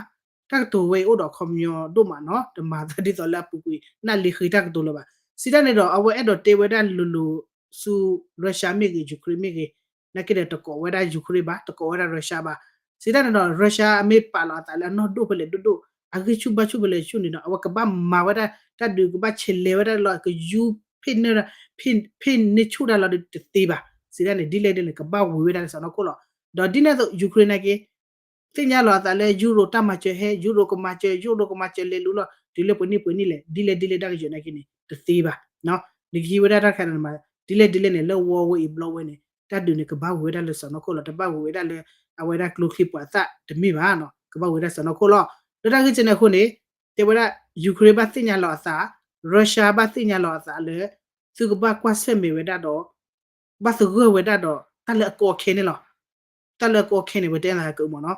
တၢ်ကတိၤဝဲအံၤအိၣ်ဒီးအခီပညီဒိၣ်မးနီၤ တမၤသးဒ်သိးလၢအပူၤကွံာ် နၢ်လ့ဃ့တၢ်ကတိၤလၢၤဘၣ် စံးတၢ်န့ၣ်ဒီး အဝဲအဲၣ်ဒိးတဲဝဲဒၣ်လိၤလိၤဆူ Russia မ့ၢ်ဂ့ၤ Ukraine မ့ၢ်ဂ့ၤ နာ်က့ဒီးတကိးဝဲဒၣ် Ukraine ဘၣ် တကိးဝဲဒၣ် Russia ဘၣ် စံးတၢ်န့ၣ်ဒီး Russia အမ့ၢ်ပာ်လီၤအသးလၢအနီၢ်ဒိၣ်ဖဲလဲၣ်ဒိၣ်ဒိၣ် အဂံၢ်ဆူၣ်ဘါဆူၣ်ဖဲလဲၣ်ဆူၣ်န့ၣ်ဒီး အဝဲကဘၣ်မၤဝဲဒၣ်တၢ်ဒုး ကဘၣ်ဆဲးလဲၤဝဲဒၣ်လီၤ ကယူဖ့ၣ်န့ၢ် ဖ့ၣ်န့ၢ်ဆူၣ်တၢ်လီၤဒီးတသ့ဘၣ် စံးတၢ်န့ၣ် ဒ်လဲၣ်ဒ်လဲၣ်န့ၣ် ကဘၣ်ဝံၤဝဲဒၣ်လၢစီၢ်နီၤခိၣ်လီၤ ဒီးဒ်န့ၣ်အသိး Ukraine နာ်က့ သ့ၣ်ညါလီၤအသးလၢ Euro တၢ်မၤစၢၤဟဲ Euro ကမၤစၢၤ Euro ကမၤစၢၤလဲၤလူၤလီၤ တုၤလၢပှဲၤနံၣ်ပှဲၤနံၣ်လဲၣ် ဒ်လဲၣ်ဒ်လဲၣ်တၢ်ကယၢၤနာ်က့န့ၣ် တသ့ဘၣ် နကဟံးဝဲဒၣ်တၢ်တခါန့ၣ်မး ဒ်လဲၣ်ဒ်လဲၣ်န့ၣ် လၢဝီဝဲအံၤဘျီဝဲန့ၣ် တၢ်ဒုးန့ၣ် ကဘၣ်ဝံၤဝဲဒၣ်လၢစီၢ်နီၤခိၣ်လီၤ တဘၣ်ဝံၤဝဲဒၣ်လၢ အဝဲဒၣ်ကျိချံမျိာ်သၣ်တမ့ၢ်ဘၣ် ကဘၣ်ဝံၤဝဲဒၣ်စီၢ်နီၤခိၣ်လီၤ လၢတၢ်ဂ့ၢ်ကဲန့ၣ်အဃိန့ၣ် တဲဝဲဒၣ် Ukraine ဘၣ်သ့ၣ်ညါလီၤအသး Russia ဘၣ်သ့ၣ်ညါလီၤအသးလၢ သုကဘၣ်ကွၢ်ဆၢၣ်မဲာ်ဝဲဒၣ်ဒီး ဘၣ်သဂၢၢ်ဝဲဒၣ်ဒီး တၢ်လၢအကီအခဲန့ၣ်လီၤ တၢ်လၢအကီအခဲန့ၣ် ပတဲနၤကမ့ၢ်နီၤ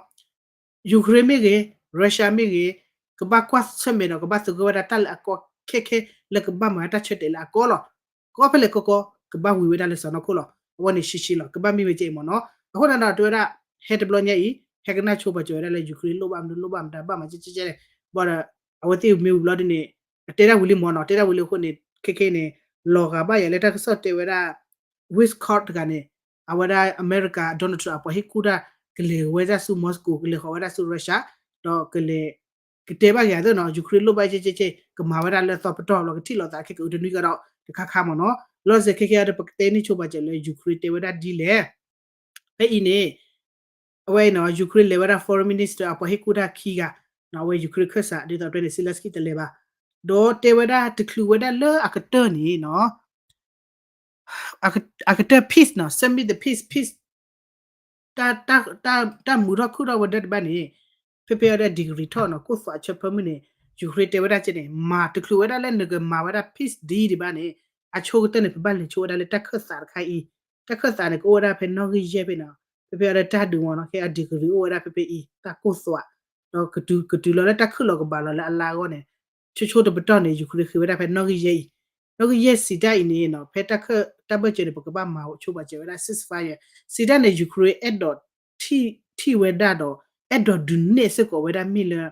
Ukraine မ့ၢ်ဂ့ၤ Russia မ့ၢ်ဂ့ၤ ကဘၣ်ကွၢ်ဆၢၣ်မဲာ်ဒီး ကဘၣ်သဂၢၢ်ဝဲဒၣ်တၢ်လၢအကီခဲခဲ လၢကဘၣ်မၤတၢ်ဆၢတဲာ်လၢအကီလီၤ ကီဖဲလဲၣ်ကီကီ ကဘၣ်ဝံၤဝဲဒၣ်လၢစီၢ်နီၤခိၣ်လီၤ အဝဲန့ၣ်ရှဲရှဲလီၤ ကဘၣ်မ့ၢ်ဝဲကဲအံၤမ့ၢ်နီၤ အဃိန့ၣ်ဒီးတဲဝဲဒၣ် ဟဲတဘျီညါအံၤ ဟဲကနၣ်ဆိပာ်စၢၤဝဲဒၣ်လၢ Ukraine လိၣ်ဘၣ်မနုၤလိၣ်ဘၣ်မတၤဘၣ်မၤကဲကဲကဲလဲၣ် ဘၣ်ဒီး အဝဲသ့ၣ်မ့ၢ်ဝံၤဘျီဒ်န့ၣ် အတဲဒၣ်ဝံၤလံမ့ၢ်နီၤ တဲဒၣ်ဝံၤလံအဃိန့ၣ် ခဲခဲန့ၣ် လီၤဂာ်ဘၣ်ယၤလၢတၢ်ကစီၣ်တဲဝဲဒၣ် Westcott တဂၤန့ၣ် အဝဲဒၣ်အမဲရကၤ Donald Trump အပှၤဟ့ၣ်ကူၣ်တၢ် ကလဲၤဝဲဒၣ်ဆူ Moscow ကလဲၤဃီၤဝဲဒၣ်ဆူ Russia ဒီးကလဲၤ ကတဲဘၣ်က့ၤအသးနီၤ Ukraine လိၣ်ဘၣ်ကဲကဲကဲ ကမၤဝဲဒၣ်လၢအသီပတီၢ်လီၤ ကထံၣ်လိာ်သးခဲကအိၣ်တနွံကဒီး တခါခါမ့ၢ်နီၤ လီၤစဲးခဲခဲဒီး ပကတဲန့ၢ်ဆိပာ်စၢၤလၢ Ukraine တဲဝဲဒၣ်ဒ်လဲၣ် ဖဲအံၤန့ၣ် အဝဲအံၤနီၤ Ukraine လဲၤဝဲဒၣ် foreign minister အပှၤဟ့ၣ်ကူၣ်တၢ်ခံဂၤ အဝဲ Ukraine ခၢၣ်စး ဒ်သိးပတဲန့ၣ် Zelensky တလဲၤဘၣ် ဒီးတဲဝဲဒၣ်တချုးဝဲဒၣ်လၢအကတၢၢ်န့ၣ်နီၤ အကတၢၢ် peace နီၤ submit the peace peace တၢ်မုာ်ထီၣ်ခုၣ်ထီၣ်ဝဲဒၣ်တဘၣ်န့ၣ် ဖဲဖဲအံၤဒီး degree ထီၣ်နီၤ ကိၢ်သွးဆၢဖၢမုၢ်န့ၣ် Ukraine တဲဝဲဒၣ်ကဲန့ၣ် မၤတချုးဝဲဒၣ်လၢနကမၤဝဲဒၣ် peace deal ဒံးဘၣ်န့ၣ် အဆိကတၢၢ်န့ၣ် ပဘၣ်လဲၤဆိဝဲဒၣ်လၢတၢ်ခၢၣ်သးတခါအံၤ တၢ်ခၢၣ်သးန့ၣ် ကအိၣ်ဝဲဒၣ်ဖဲနီၣ်ဂံၢ်ယဲၢ်ဖဲနီၤ ဖဲဖဲအံၤဒီးတၢ်ဒုးမ့ၢ်နီၤ ခဲအ degree အိၣ်ဝဲဒၣ်ဖဲဖဲအံၤ တၢ်ကိၢ်သွး ဒီးကတုၤလီၤလၢတၢ်ခုၣ်လီၤကဘၣ်လီၤလၢအလါအဂီၢ်န့ၣ် ဆိဆိတပတီၢ်န့ၣ် Ukraine ဃ့ဝဲဒၣ်ဖဲနီၣ်ဂံၢ်ယဲၢ်အံၤ နီၣ်ဂံၢ်ယဲၢ်စံးတၢ်အံၤန့ၣ်နီၤ ဖဲတၢ်ခၢၣ်တၢ်ဘၢၣ်စၢၤန့ၣ် ပကဘၣ်မၤဆိပာ်စၢၤဝဲဒၣ် ceasefire စံးတၢ်န့ၣ် Ukraine အဲၣ်ဒိးထံၣ်ဝဲဒၣ်ဒီး အဲၣ်ဒိးဒုးနဲၣ်စ့ၢ်ကီးဝဲဒၣ်မ့ၢ်လၢ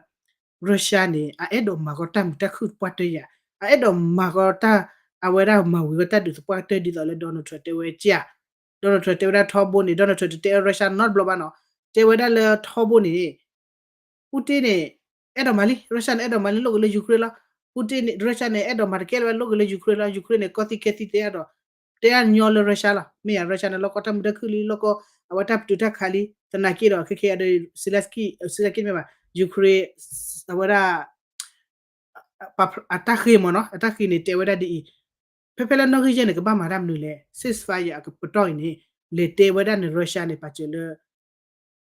Russia န့ၣ် အအဲၣ်ဒိးမၤဃီတၢ်မုာ်တၢ်ခုၣ်သပှၢ်တၢၢ်ယၤ, အအဲၣ်ဒိးမၤဃီတၢ် အဝဲဒၣ်မၤဝံၤဃီတၢ်ဒုးသပှၢ်တၢၢ်ဒ်သိးလၢ Donald Trump တဲဝဲကၠၢ်, Donald Trump တဲဝဲဒၣ်ထီဘိန့ၣ် Donald Trump တတဲ Russia နီတဘျီဘၣ်နီၤ, တဲဝဲဒၣ်လၢထီဘိန့ၣ် Putin န့ၣ် အဲၣ်ဒိးမၤလံ Russia န့ၣ် အဲၣ်ဒိးမၤလံ လိၣ်က့ၤလၢ Ukraine လီၤ. Putin န့ၣ် Russia န့ၣ် အဲၣ်ဒိးမၤတကဲလၢၤဝဲ လိၣ်က့ၤလၢ Ukraine လီၤ. Ukraine န့ၣ် ကီၢ်သံၣ်ခဲသံၣ်တဲအါဒီး တဲအါညီလၢ Russia လီၤ. မ့ၢ်ယၤ Russia န့ၣ် လီၢ်ကီၢ်တၢ်မုာ်တၢ်ခုၣ်လံ လီၢ်ကီၢ် အဝဲတၢ်ပတုာ်တၢ်ခးလံ သနာ်က့ဒီး ခဲခဲအံၤဒီး Zelensky Zelensky မ့ၢ်ဘၣ် Ukraine အဝဲဒၣ် အတၢ်ဃ့မ့ၢ်နီၤ အတၢ်ဃ့န့ၣ် တဲဝဲဒၣ်ဒ်အံၤ, ဖဲဖဲလၢနီၣ်ဂံၢ်ယဲၢ်န့ၣ် ကဘၣ်မၤတၢ်မနုၤလဲၣ် ceasefire အကပတီၢ်အံၤန့ၣ် လဲၤတဲဝဲဒၣ်န့ၣ် Russia န့ၣ် ပာ်စၢၤလၢ တၢ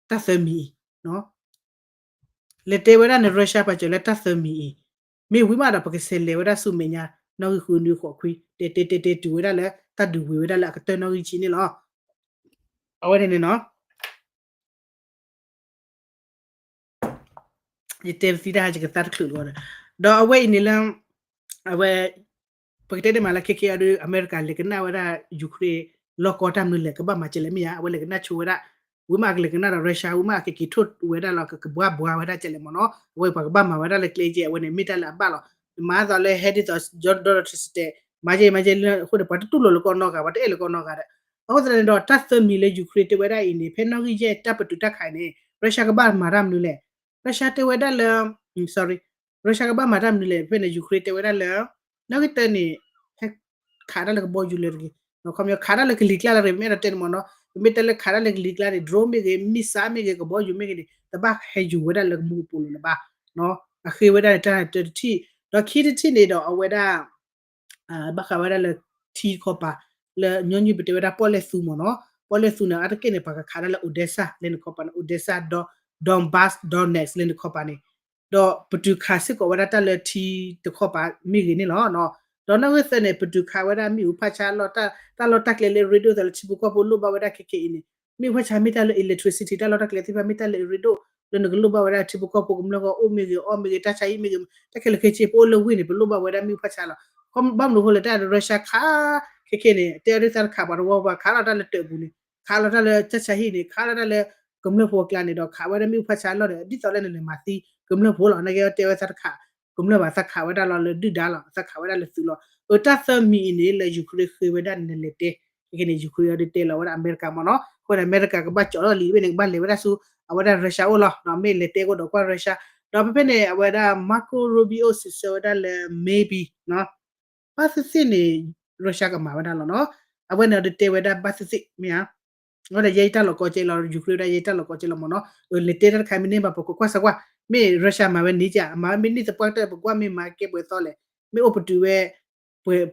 ်သၢမံၤအံၤ, လဲၤတဲဝဲဒၣ်န့ၣ် Russia ပာ်စၢၤလၢတၢ်သၢမံၤအံၤ, မ့ၢ်ဝံၤမးဒီး ပကဆဲးလဲၤဝဲဒၣ်ဆူမဲာ်ညါ နီၣ်ဂံၢ်ဃုနွံဃိးခွံ တဲတဲတဲတဲတုၤဝဲဒၣ်လၢ တၢ်ဒုးဝံၤဝဲဒၣ်လၢအကတၢၢ်နီၣ်ဂံၢ်ဆံန့ၣ်လီၤ. အဝဲန့ၣ်န့ၣ်နီၤ ယတဲပသံတၢ်ဟးယကသါတချုးလီၤဒီး ဒီးအဝဲအံၤန့ၣ်လၢ အဝဲ ပကတဲဒ်မးလၢခဲခဲအံၤဒီး အမဲရကၤလဲၤကနၣ်ဝဲဒၣ် Ukraine လီၢ်ကီၢ်တၢ်မနုၤလဲၣ် ကဘၣ်မၤစၢၤလဲၣ်မ့ၢ်ဧါ အဝဲလဲၤကနၣ်ဆိဝဲဒၣ် ဝံၤမးအကလဲၤကနၣ်ဒီး Russia ဝံၤမးအကက့ၤထိၣ်ဝဲဒၣ်လီၤ ကကဘှါဘှါဝဲဒၣ်ကဲလဲၣ်မ့ၢ်နီၤ အဝဲပှၤကဘၣ်မၤဝဲဒၣ်လၢကျဲကဲ အဝဲန့ၣ် မ့ၢ်တၢ်လၢအဘၣ်လီၤ မၤသးလၢဟဲဒ်သိး Donald Trump တဲ မၤယဲမၤယဲလၢအဃိန့ၣ် ပှၤတတူၢ်လိာ်လၢကီၢ်နီၢ်ဂၤ ပှၤတအဲၣ်လၢကီၢ်နီၢ်ဂၤဒီး အဃိသတးန့ၣ်ဒီး တၢ်သၢမံၤလၢ Ukraine တဲဝဲဒၣ်အံၤန့ၣ် ဖဲနီၣ်ဂံၢ်ယဲၢ်တၢ်ပတုာ်တၢ်ခးအံၤန့ၣ် Russia ကဘၣ်မၤတၢ်မနုၤလဲၣ် Russia တဲဝဲဒၣ်လၢ sorry Russia ကဘၣ်မၤတၢ်မနုၤလဲၣ် ဖဲန့ၣ် Ukraine တဲဝဲဒၣ်လၢ နီၣ်ဂံၢ်တၢန့ၣ် ဟဲခးတၢ်လၢကဘီယူၤလၢတဂ့ၤ ခီပညီခးတၢ်လၢကလံၤကျါလၢတဂ့ၤ ပမ့ၢ်အဲၣ်ဒိးတဲန့ၣ်မ့ၢ်နီၤ ပမ့ၢ်တဲလၢခးတၢ်လၢကလံၤကျါန့ၣ် drone မ့ၢ်ဂ့ၤ missile မ့ၢ်ဂ့ၤ ကဘီယူၤမ့ၢ်ဂ့ၤန့ၣ် တဘၣ်ဟဲယူၤဝဲဒၣ်လၢကမူကပိာ်လိၤလၢၤဘၣ် အဃ့ဝဲဒၣ်န့ၣ်တၢ်တထံၣ် ဒီးခံတထံၣ်န့ၣ်ဒီးအဝဲဒၣ် ဘၣ်ဃးဝဲဒၣ်လၢထံတခီပၤ လၢညီနုၢ်ပတဲဝဲဒၣ်ပီၣ်လဲၣ်သူမ့ၢ်နီၤ ပီၣ်လဲၣ်သူန့ၣ် အါတက့ၢ်န့ၣ် ပှၤကခးဒၣ်လၢ Odesa လၢန့ၣ်ခီပၤန့ၣ် Odesa Donbas Donetsk လၢန့ၣ်ခီပၤန့ၣ် ဒီးပတုာ်ခးစ့ၢ်ကီးဝဲဒၣ်တၢ်လၢထံတခီပၤမ့ၢ်ဂ့ၤန့ၣ်လီၤ. ဒီးနီၣ်ဂံၢ်သၢန့ၣ် ပတုာ်ခးဝဲဒၣ်မ့ၣ်အူဖးဆါလီၤ တၢ်လီၢ်တၢ်ကျဲလၢရ့ဒိၣ်သးလၢထံဖိကီၢ်ဖိလိၣ်ဘၣ်ဝဲဒၣ်ခဲခဲအံၤန့ၣ် မ့ၣ်အူဖးဆါမ့ၢ်တၢ်လၢ electricity တၢ်လီၢ်တၢ်ကျဲသ့ၣ်တဖၣ်မ့ၢ်တၢ်လၢအရ့ဒိၣ် လၢနကလိၣ်ဘၣ်ဝဲဒၣ်ထံဖိကီၢ်ဖိကမျၢၢ်ဂီၢ်အိၣ်မ့ၢ်ဂ့ၤအီၣ်မ့ၢ်ဂ့ၤ တၢ်ဆါဟံၣ်မ့ၢ်ဂ့ၤ တၢ်ခဲလၢာ်ခဲဆ့ ပအိၣ်လၢဝ့ၢ်န့ၣ် ပလိၣ်ဘၣ်ဝဲဒၣ်မ့ၣ်အူဖးဆါလီၤ. ဘၣ်မနုၤအဃိလဲၣ် တၢ် Russia ခး ခဲခဲန့ၣ် တဲအီၤဒ်သးတခးပှၤတဝီပှၤ ခးလီၤတၢ်လၢတၢးပူၤန့ၣ် ခးလီၤတၢ်လၢတၢ်ဆါဟံၣ်န့ၣ် ခးလီၤတၢ်လၢ ကမျၢၢ်ဖိအကျါန့ၣ်ဒီး ခးဝဲဒၣ်မ့ၣ်အူဖးဆါလီၤဒီး ဒ်သိးလၢနလဲၤမၤသံကမျၢၢ်ဖိလီၤ. နာ်က့တဲဝဲသးတခး ကမျၢၢ်ဘၣ် သးခးဝဲဒၣ်လီၤလၢဒုၣ်ဒါလီၤ သးခးဝဲဒၣ်လၢသုးလီၤ. အတၢ်သၢမံၤအံၤန့ၣ် လၢ Ukraine ဃ့ဝဲဒၣ်န့ၣ် နလဲၤတဲ ခဲခဲန့ၣ် Ukraine အီၤဒ်တဲလီၤဝဲဒၣ်အမဲရကၤမ့ၢ်နီၤ အဃိန့ၣ် အမဲရကၤကဘၣ်ကၠီထီၣ်လံဝဲန့ၣ် ကဘၣ်လဲၤဝဲဒၣ်ဆူ အဝဲဒၣ် Russia အိၣ်လီၤ. မ့ၢ်လဲၤတဲကဒီးကွၢ် Russia ဒီးဖဲဖဲန့ၣ် အဝဲဒၣ် Marco Rubio စံးဆၢဝဲဒၣ်လၢ maybe နီၤ ဘၣ်သ့ၣ်သ့ၣ်န့ၣ် Russia ကမၤဝဲဒၣ်လီၤနီၤ အဝဲန့ၣ်ဒီးတဲဝဲဒၣ်ဘၣ်သ့ၣ်သ့ၣ်မ့ၢ်ဧါ အဝဲဒၣ်ယဲယတၢ်လီၤကီကဲလီၤ Ukraine ဝဲဒၣ်ယဲတၢ်လီၤကီကဲလီၤမ့ၢ်နီၤ လဲၤတဲတၢ်တခါမ့ၢ်န့ၢ်ဘၣ် ပကကွၢ်စၢၤကွၢ် မ့ၢ် Russia မၤဝဲန့ၣ်က မၤဝဲမ့ၢ်န့ၢ်သပှၢ်တၢၢ် ပကွၢ်မ့ၢ်မၤကဲပှဲၤသီလဲၣ် မ့ၢ်အိၣ်ပတုာ်ဝဲ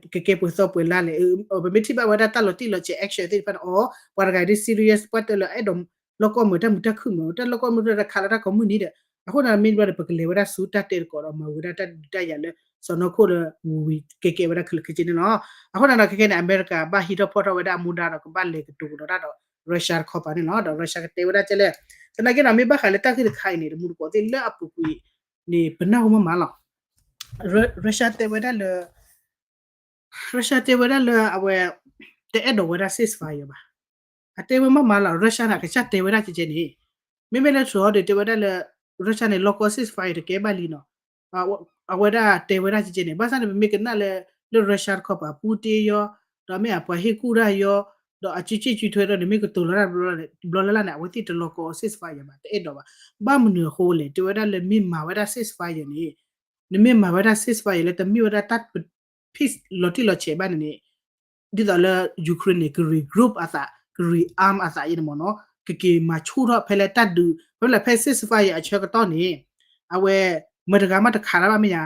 ပကကဲပှဲၤသီပှဲၤလါလဲၣ် ပမ့ၢ်ထံၣ်ဘၣ်ဝဲဒၣ်တၢ်လီၤတံၢ်လီၤဆဲး action သ့ၣ်တဖၣ်န့ၣ် အီ ပှၤတဂၤဒ် serious သပှၢ်တၢၢ်လၢအဲၣ်ဒိး လီၢ်ကီၢ်မုာ်တၢ်မုာ်တၢ်ခုၣ်မုာ် တၢ်လီၢ်ကီၢ်မုာ်တၢ်ခးလီၤတၢ်ကိးမုၢ်နံၤဒီး အဃိန့ၣ်မ့ၢ်ဘျီဒီး ပကလဲၤဝဲဒၣ်ဆူတၢ်တဲသကိးဒီး မၤဝဲဒၣ်တၢ်ဒုးတၢ်ယၤလၢ စီၤနီၢ်ခိၣ်လၢဝံၤကဲကဲဝဲဒၣ်ခဲလၢာ်ခဲဆ့န့ၣ်လီၤ. အဃိန့ၣ်ဒီး ခဲခဲန့ၣ် အမဲရကၤဘၣ်ဟံးထီၣ်ဖီၣ်ထီၣ်ဝဲဒၣ်အမူဒါဒီး ကဘၣ်လဲၤကတိၤကဒီးတၢ်ဒီး Russia တခီပၤန့ၣ်လီၤ. ဒီး Russia ကတဲဝဲဒၣ်ကဲလဲၣ် သနာ်က့ဒီး မ့ၢ်ဘၣ်ဃးလၢတၢ်ဂ့ၢ်တခါအံၤန့ၣ် တမူတကိးသ့ၣ်လၢအပူၤကွံာ် န့ၣ် ပနၢ်ဟူမးမးလီၤ. Russia တဲဝဲဒၣ်လၢ Russia တဲဝဲဒၣ်လၢအဝဲ တအဲၣ်ဒိးဝဲဒၣ် ceasefire ဘၣ်. အတဲဝဲမးမးလီၤ Russia န့ၣ် အကစၢ်တဲဝဲဒၣ်ကဲကဲန့ၣ် မ့မ့ၢ်လၢ Trump ဒီးတဲဝဲဒၣ်လၢ Russia န့ၣ် လီၢ်ကီၢ် ceasefire တကဲဘၣ်လံနီၤ အဝဲဒၣ်တဲဝဲဒၣ်ကဲကဲန့ၣ် ဘၣ်ဆၣ်န့ၣ် ပမ့ၢ်ကနၣ်လၢ လၢ Russia တခီပၤ Putin ယီၤ ဒီးမ့ၢ်အပှၤဟ့ၣ်ကူၣ်တၢ်ယီၤ ဒီးအကၠံကၠံကၠံထွဲဒီးန့ၣ် မ့ၢ်ကတိၤလီၤတၢ်တဘျီလၢ်လၢ်န့ၣ် အဝဲသ့ၣ်တလီၢ်ကီၢ် ceasefire ဘၣ် တအဲၣ်ဒိးဘၣ်. ဘၣ်မနုၤအဃိလဲၣ် တဲဝဲဒၣ်လၢမ့ၢ်မၤဝဲဒၣ် ceasefire န့ၣ် နမ့ၢ်မၤဝဲဒၣ် ceasefire လၢတမ့ၢ်ဝဲဒၣ်တၢ် peace လီၤတံၢ်လီၤဆဲးဘၣ်န့ၣ်န့ၣ် ဒ်သိးလၢ Ukraine န့ၣ် က regroup အသး က rearm အသးယဲန့ၣ်မ့ၢ်နီၤ ကက့ၤမၤဆူၣ်ထီၣ်ဖဲလၢတၢ်ဒုး ဖဲလၢဖဲ ceasefire အဆၢကတီၢ်န့ၣ် အဝဲ မတၤတဂၤမးတခးတၢ်ဘၣ်မ့ၢ်ဧါ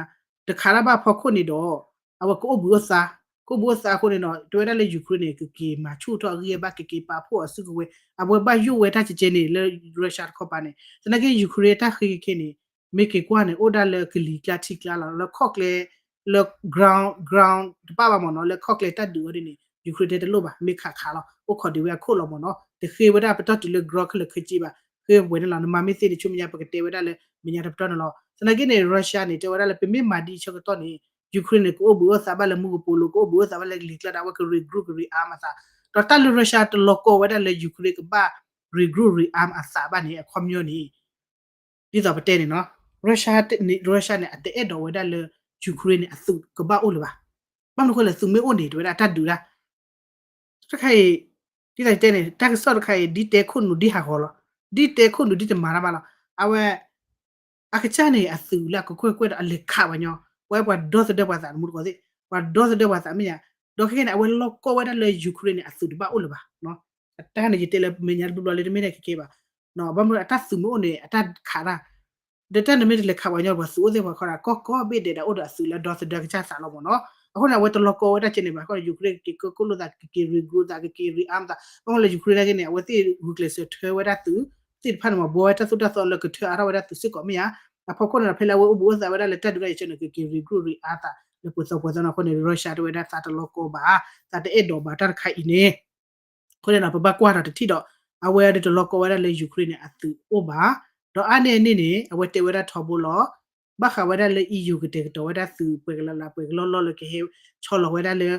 တခးတၢ်ဘၣ်ဖီခိၣ်န့ၣ်ဒီး အဝဲကအိၣ်ဘှံးအိၣ်သါ ကအိၣ်ဘှံးအိၣ်သါအဃိန့ၣ်ဒီး တဲဝဲဒၣ်လၢ Ukraine န့ၣ် ကက့ၤမၤဆူၣ်ထီၣ်အဂံၢ်အဘါ ကက့ၤပာ်ဖှိၣ်အီၤစုကဝဲၤ အဝဲဘၣ်ယိၣ်ဝဲတၢ်ကဲကဲန့ၣ် လၢ Russia တခီပၤန့ၣ် သနာ်က့ Ukraine တၢ်ဃ့ခဲခဲန့ၣ် မ့ၢ်က့ၤကွၢ်န့ၣ် အိၣ်ဒၣ်လၢကလံၤကျါထံကျါလီၤ လၢခီၣ်ကျဲ လၢ ground ground တဘၣ်ဘၣ်မ့ၢ်နီၤ လၢခီၣ်ကျဲတၢ်ဒုးအီၤဒ်န့ၣ် Ukraine တဲတလိၣ်ဘၣ် မ့ၢ်ခးခးလီၤ အိၣ်ခိးဒံးဝဲအခိၣ်လီၤမ့ၢ်နီၤ တဃ့ဝဲဒၣ်ပတီၢ်တုၤလၢ ground ခဲလၢာ်ခဲဆ့ဘၣ် ဃ့ဝဲန့ၣ်လီၤ နမၤမ့ၢ်သ့န့ၣ် ဆူမဲာ်ညါ ပကတဲဝဲဒၣ်လၢ မဲာ်ညါတပတီၢ်န့ၣ်လီၤ. သနာ်က့န့ၣ် Russia န့ၣ် တဲဝဲဒၣ်လၢ ပမ့ၢ်မၤဒ်အံၤဆၢကတီၢ်န့ၣ် Ukraine န့ၣ် ကအိၣ်ဘှံးအိၣ်သါဘၣ်လၢမူကပိာ်လိၤ ကအိၣ်ဘှံးအိၣ်သါဘၣ်လၢကလံၤကျါဒီး အဝဲက regroup က rearm အသး ဒီးတၢ်လၢ Russia တလီၤကီဝဲဒၣ်လၢ Ukraine ကဘၣ် regroup rearm အသးဘၣ်န့ၣ် အခီပညီန့ၣ် ဒ်သိးပတဲန့ၣ်နီၤ Russia န့ၣ် အတအဲၣ်ဒိးဝဲဒၣ်လၢ Ukraine န့ၣ် အသုးကဘၣ်အိၣ်လၢၤဘၣ်. ဘၣ်မနုၤအဃိလဲၣ် သုးမ့ၢ်အိၣ်န့ၣ် တဲဝဲဒၣ်တၢ်ဒုးတၢ် တခါအံၤ ဒ်သိးတဲန့ၣ် တၢ်ကစီၣ်တခါအံၤ ဒ်တဲခိၣ်နူာ်ဒ်ဟးဂီၤလီၤ. ဒ်တဲခိၣ်နူာ်ဒ်တမၤတၢ်ဘၣ်လီၤ. အဝဲ အကစၢ်န့ၣ် အသုးလၢအကကွဲၢ်ကွဲၢ်ဒီးအလဲၤခးပှၤညီ, ပဝဲပှၤဒီသဒၢပှၤသးတမူတကိးသ့ၣ်, ပှၤဒီသဒၢပှၤသးမ့ၢ်ညါ, ဒီးခဲကနံၣ်န့ၣ် အဝဲလီၢ်ကီၢ်ဝဲဒၣ်လၢ Ukraine န့ၣ် အသုးတဘၣ်အိၣ်လၢၤဘၣ်. အတၢ်န့ၣ်ယတဲလၢမဲာ်ညါတဘျီဘျီလၢတမ့ၢ်ဒၣ်ကကဲဘၣ်. ဘၣ်မနုၤအတၢ်သုးမ့ၢ်အိၣ်န့ၣ် အတၢ်ခးတၢ် ဒီးတၢ်နမ့ၢ်တလဲၤခးပှၤညီ ပှၤသုးအိၣ်သ့ၣ်ပှၤခီဒၣ် ကီၢ်ကီၢ်ဘ့ၣ်ဒဲးဒၣ်အိၣ်ဒီးအသုးလၢဒီသဒၢကစၢ်သးလီၤမ့ၢ်နီၤ. အဃိန့ၣ် အဝဲတလီၢ်ကီၢ်ဝဲဒၣ်ကဲန့ၣ်ဘၣ်. အဃိန့ၣ် Ukraine ကက့ၤကၢၢ်လိာ်သး ကက့ၤ regroup သး ကက့ၤ rearm သး. ဘၣ်မနုၤလၢ Ukraine နာ်က့န့ၣ် အဝဲသ့ၣ်ဂုာ်ကျဲးစၢးထၢဝဲဒၣ်သုးသ့ၣ်တဖၣ်န့ၣ်မ့ၢ် ဘှီဝဲတၢ်သိၣ်တၢ်သီလၢကထၢအါထီၣ်ဝဲဒၣ်သုးစ့ၢ်ကီးမ့ၢ်ဧါ. အဖီခိၣ်န့ၣ်ဒီး ဖဲလၢအဝဲအိၣ်ဘူးအိၣ်သးဝဲဒၣ်လၢတၢ်ဒုးတၢ်ယၤဆၢန့ၣ် ကက့ၤ regroup rearm သး လၢပှဲၤသီပှဲၤသီန့ၣ်အဃိန့ၣ် Russia တဲဝဲဒၣ်သးတလီၢ်ကီၢ်ဘၣ်, သးတအဲၣ်ဒိးဘၣ်တၢ်တခါအံၤန့ၣ် အဃိန့ၣ်ဒီး ပဘၣ်ကွၢ်ထီၣ်တထံၣ်ဒီး အဝဲဒၣ်တလီၢ်ကီၢ်ဝဲဒၣ်လၢ Ukraine န့ၣ် အသုးအိၣ်ဘၣ်. ဒီးအါန့ၢ်အန့ၣ်န့ၣ် အဝဲတဲဝဲဒၣ်ထီဘိလီၤ. ဘၣ်ဃးဝဲဒၣ်လၢ E U ကတဲာ်ကတီၤဝဲဒၣ်သုးပှဲၤကလးလး ပှဲၤကလီၢ်လီၢ်လၢကဟဲဆီလီၤဝဲဒၣ်လၢ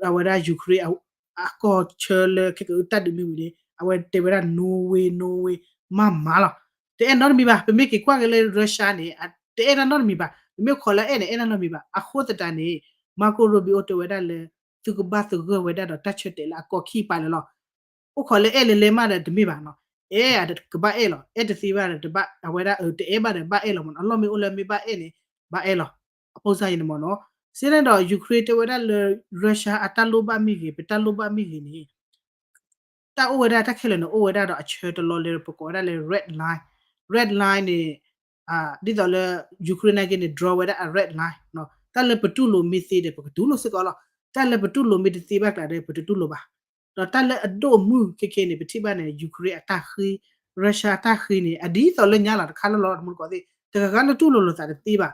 အဝဲဒၣ် Ukraine အကီၢ်ဆၢလၢခဲကအုတၢ်ဒုးမ့ၢ်ဝံၤန့ၣ် အဝဲတဲဝဲဒၣ် no way, no way, မ့ၢ်မးလီၤ. တအဲၣ်နီတမံၤဘၣ်. ပမ့ၢ်က့ၤကွၢ်က့ၤလၢ Russia န့ၣ် တအဲၣ်ဒၣ်နီတမံၤဘၣ်. ပမ့ၢ်ခိးလၢအဲၣ်န့ၣ် အဲၣ်ဒၣ်နီတမံၤဘၣ်. အဃိသတးန့ၣ် Marco Rubio တဲဝဲဒၣ်လၢ သုကဘၣ်သဂၢၢ်ဝဲဒၣ်ဒီးတၢ်ဆၢတဲာ်လၢအကီၢ်ခံပာ်လၢာ်လီၤ. အိၣ်ခိးလၢအဲၣ်လဲၤလဲၤမးဒီးတမ့ၢ်ဘၣ်နီၤ. အဲၣ်အကဘၣ်အဲၣ်လီၤ. အဲၣ်တသ့ဘၣ်ဒီးတဘၣ် အဝဲဒၣ်အတအဲၣ်ဘၣ်ဒီး ဘၣ်အဲၣ်လီၤမ့ၢ်နီၤ. အလီၢ်မ့ၢ်အိၣ်လၢမ့ၢ်ဘၣ်အဲၣ်န့ၣ် ဘၣ်အဲၣ်လီၤ. အပိစၢ်ယဲန့ၣ်မ့ၢ်နီၤ. စ့န့ၣ်ဒီး Ukraine တဲဝဲဒၣ်လၢ Russia အတၢ်လိၣ်ဘၣ်မ့ၢ်ဂ့ၤ ပတၢ်လိၣ်ဘၣ်မ့ၢ်ဂ့ၤန့ၣ် တၢ်အိၣ်ဝဲဒၣ်တၢ်ခဲလၢာ်န့ၣ် အိၣ်ဝဲဒၣ်ဒီးအဆၢတလီၢ်လၢပကိးဝဲဒၣ်လၢ red line, red line န့ၣ် ဒ်သိးလၢ Ukraine နာ်က့န့ၣ် draw ဝဲဒၣ်အ red line တၢ်လၢပတူၢ်လိာ်မ့ၢ်သ့ဒီး ပကတူၢ်လိာ်စ့ၢ်ကီးလီၤ. တၢ်လၢပတူၢ်လိာ်မ့ၢ်တသ့ဘၣ်ကျါဒီး ပတတူၢ်လိာ်ဘၣ်. ဒီးတၢ်လၢအဒိၣ်မုၢ်ခဲခဲန့ၣ် ပထံၣ်ဘၣ်န့ၣ် Ukraine အတၢ်ဃ့, Russia အတၢ်ဃ့န့ၣ် အဒ်သိးလၢညါလီၤတခါလၢလီၤတမူတကိးသ့ၣ် တဂၤဂၤလၢတူၢ်လိာ်လိာ်သးတသ့ဘၣ်.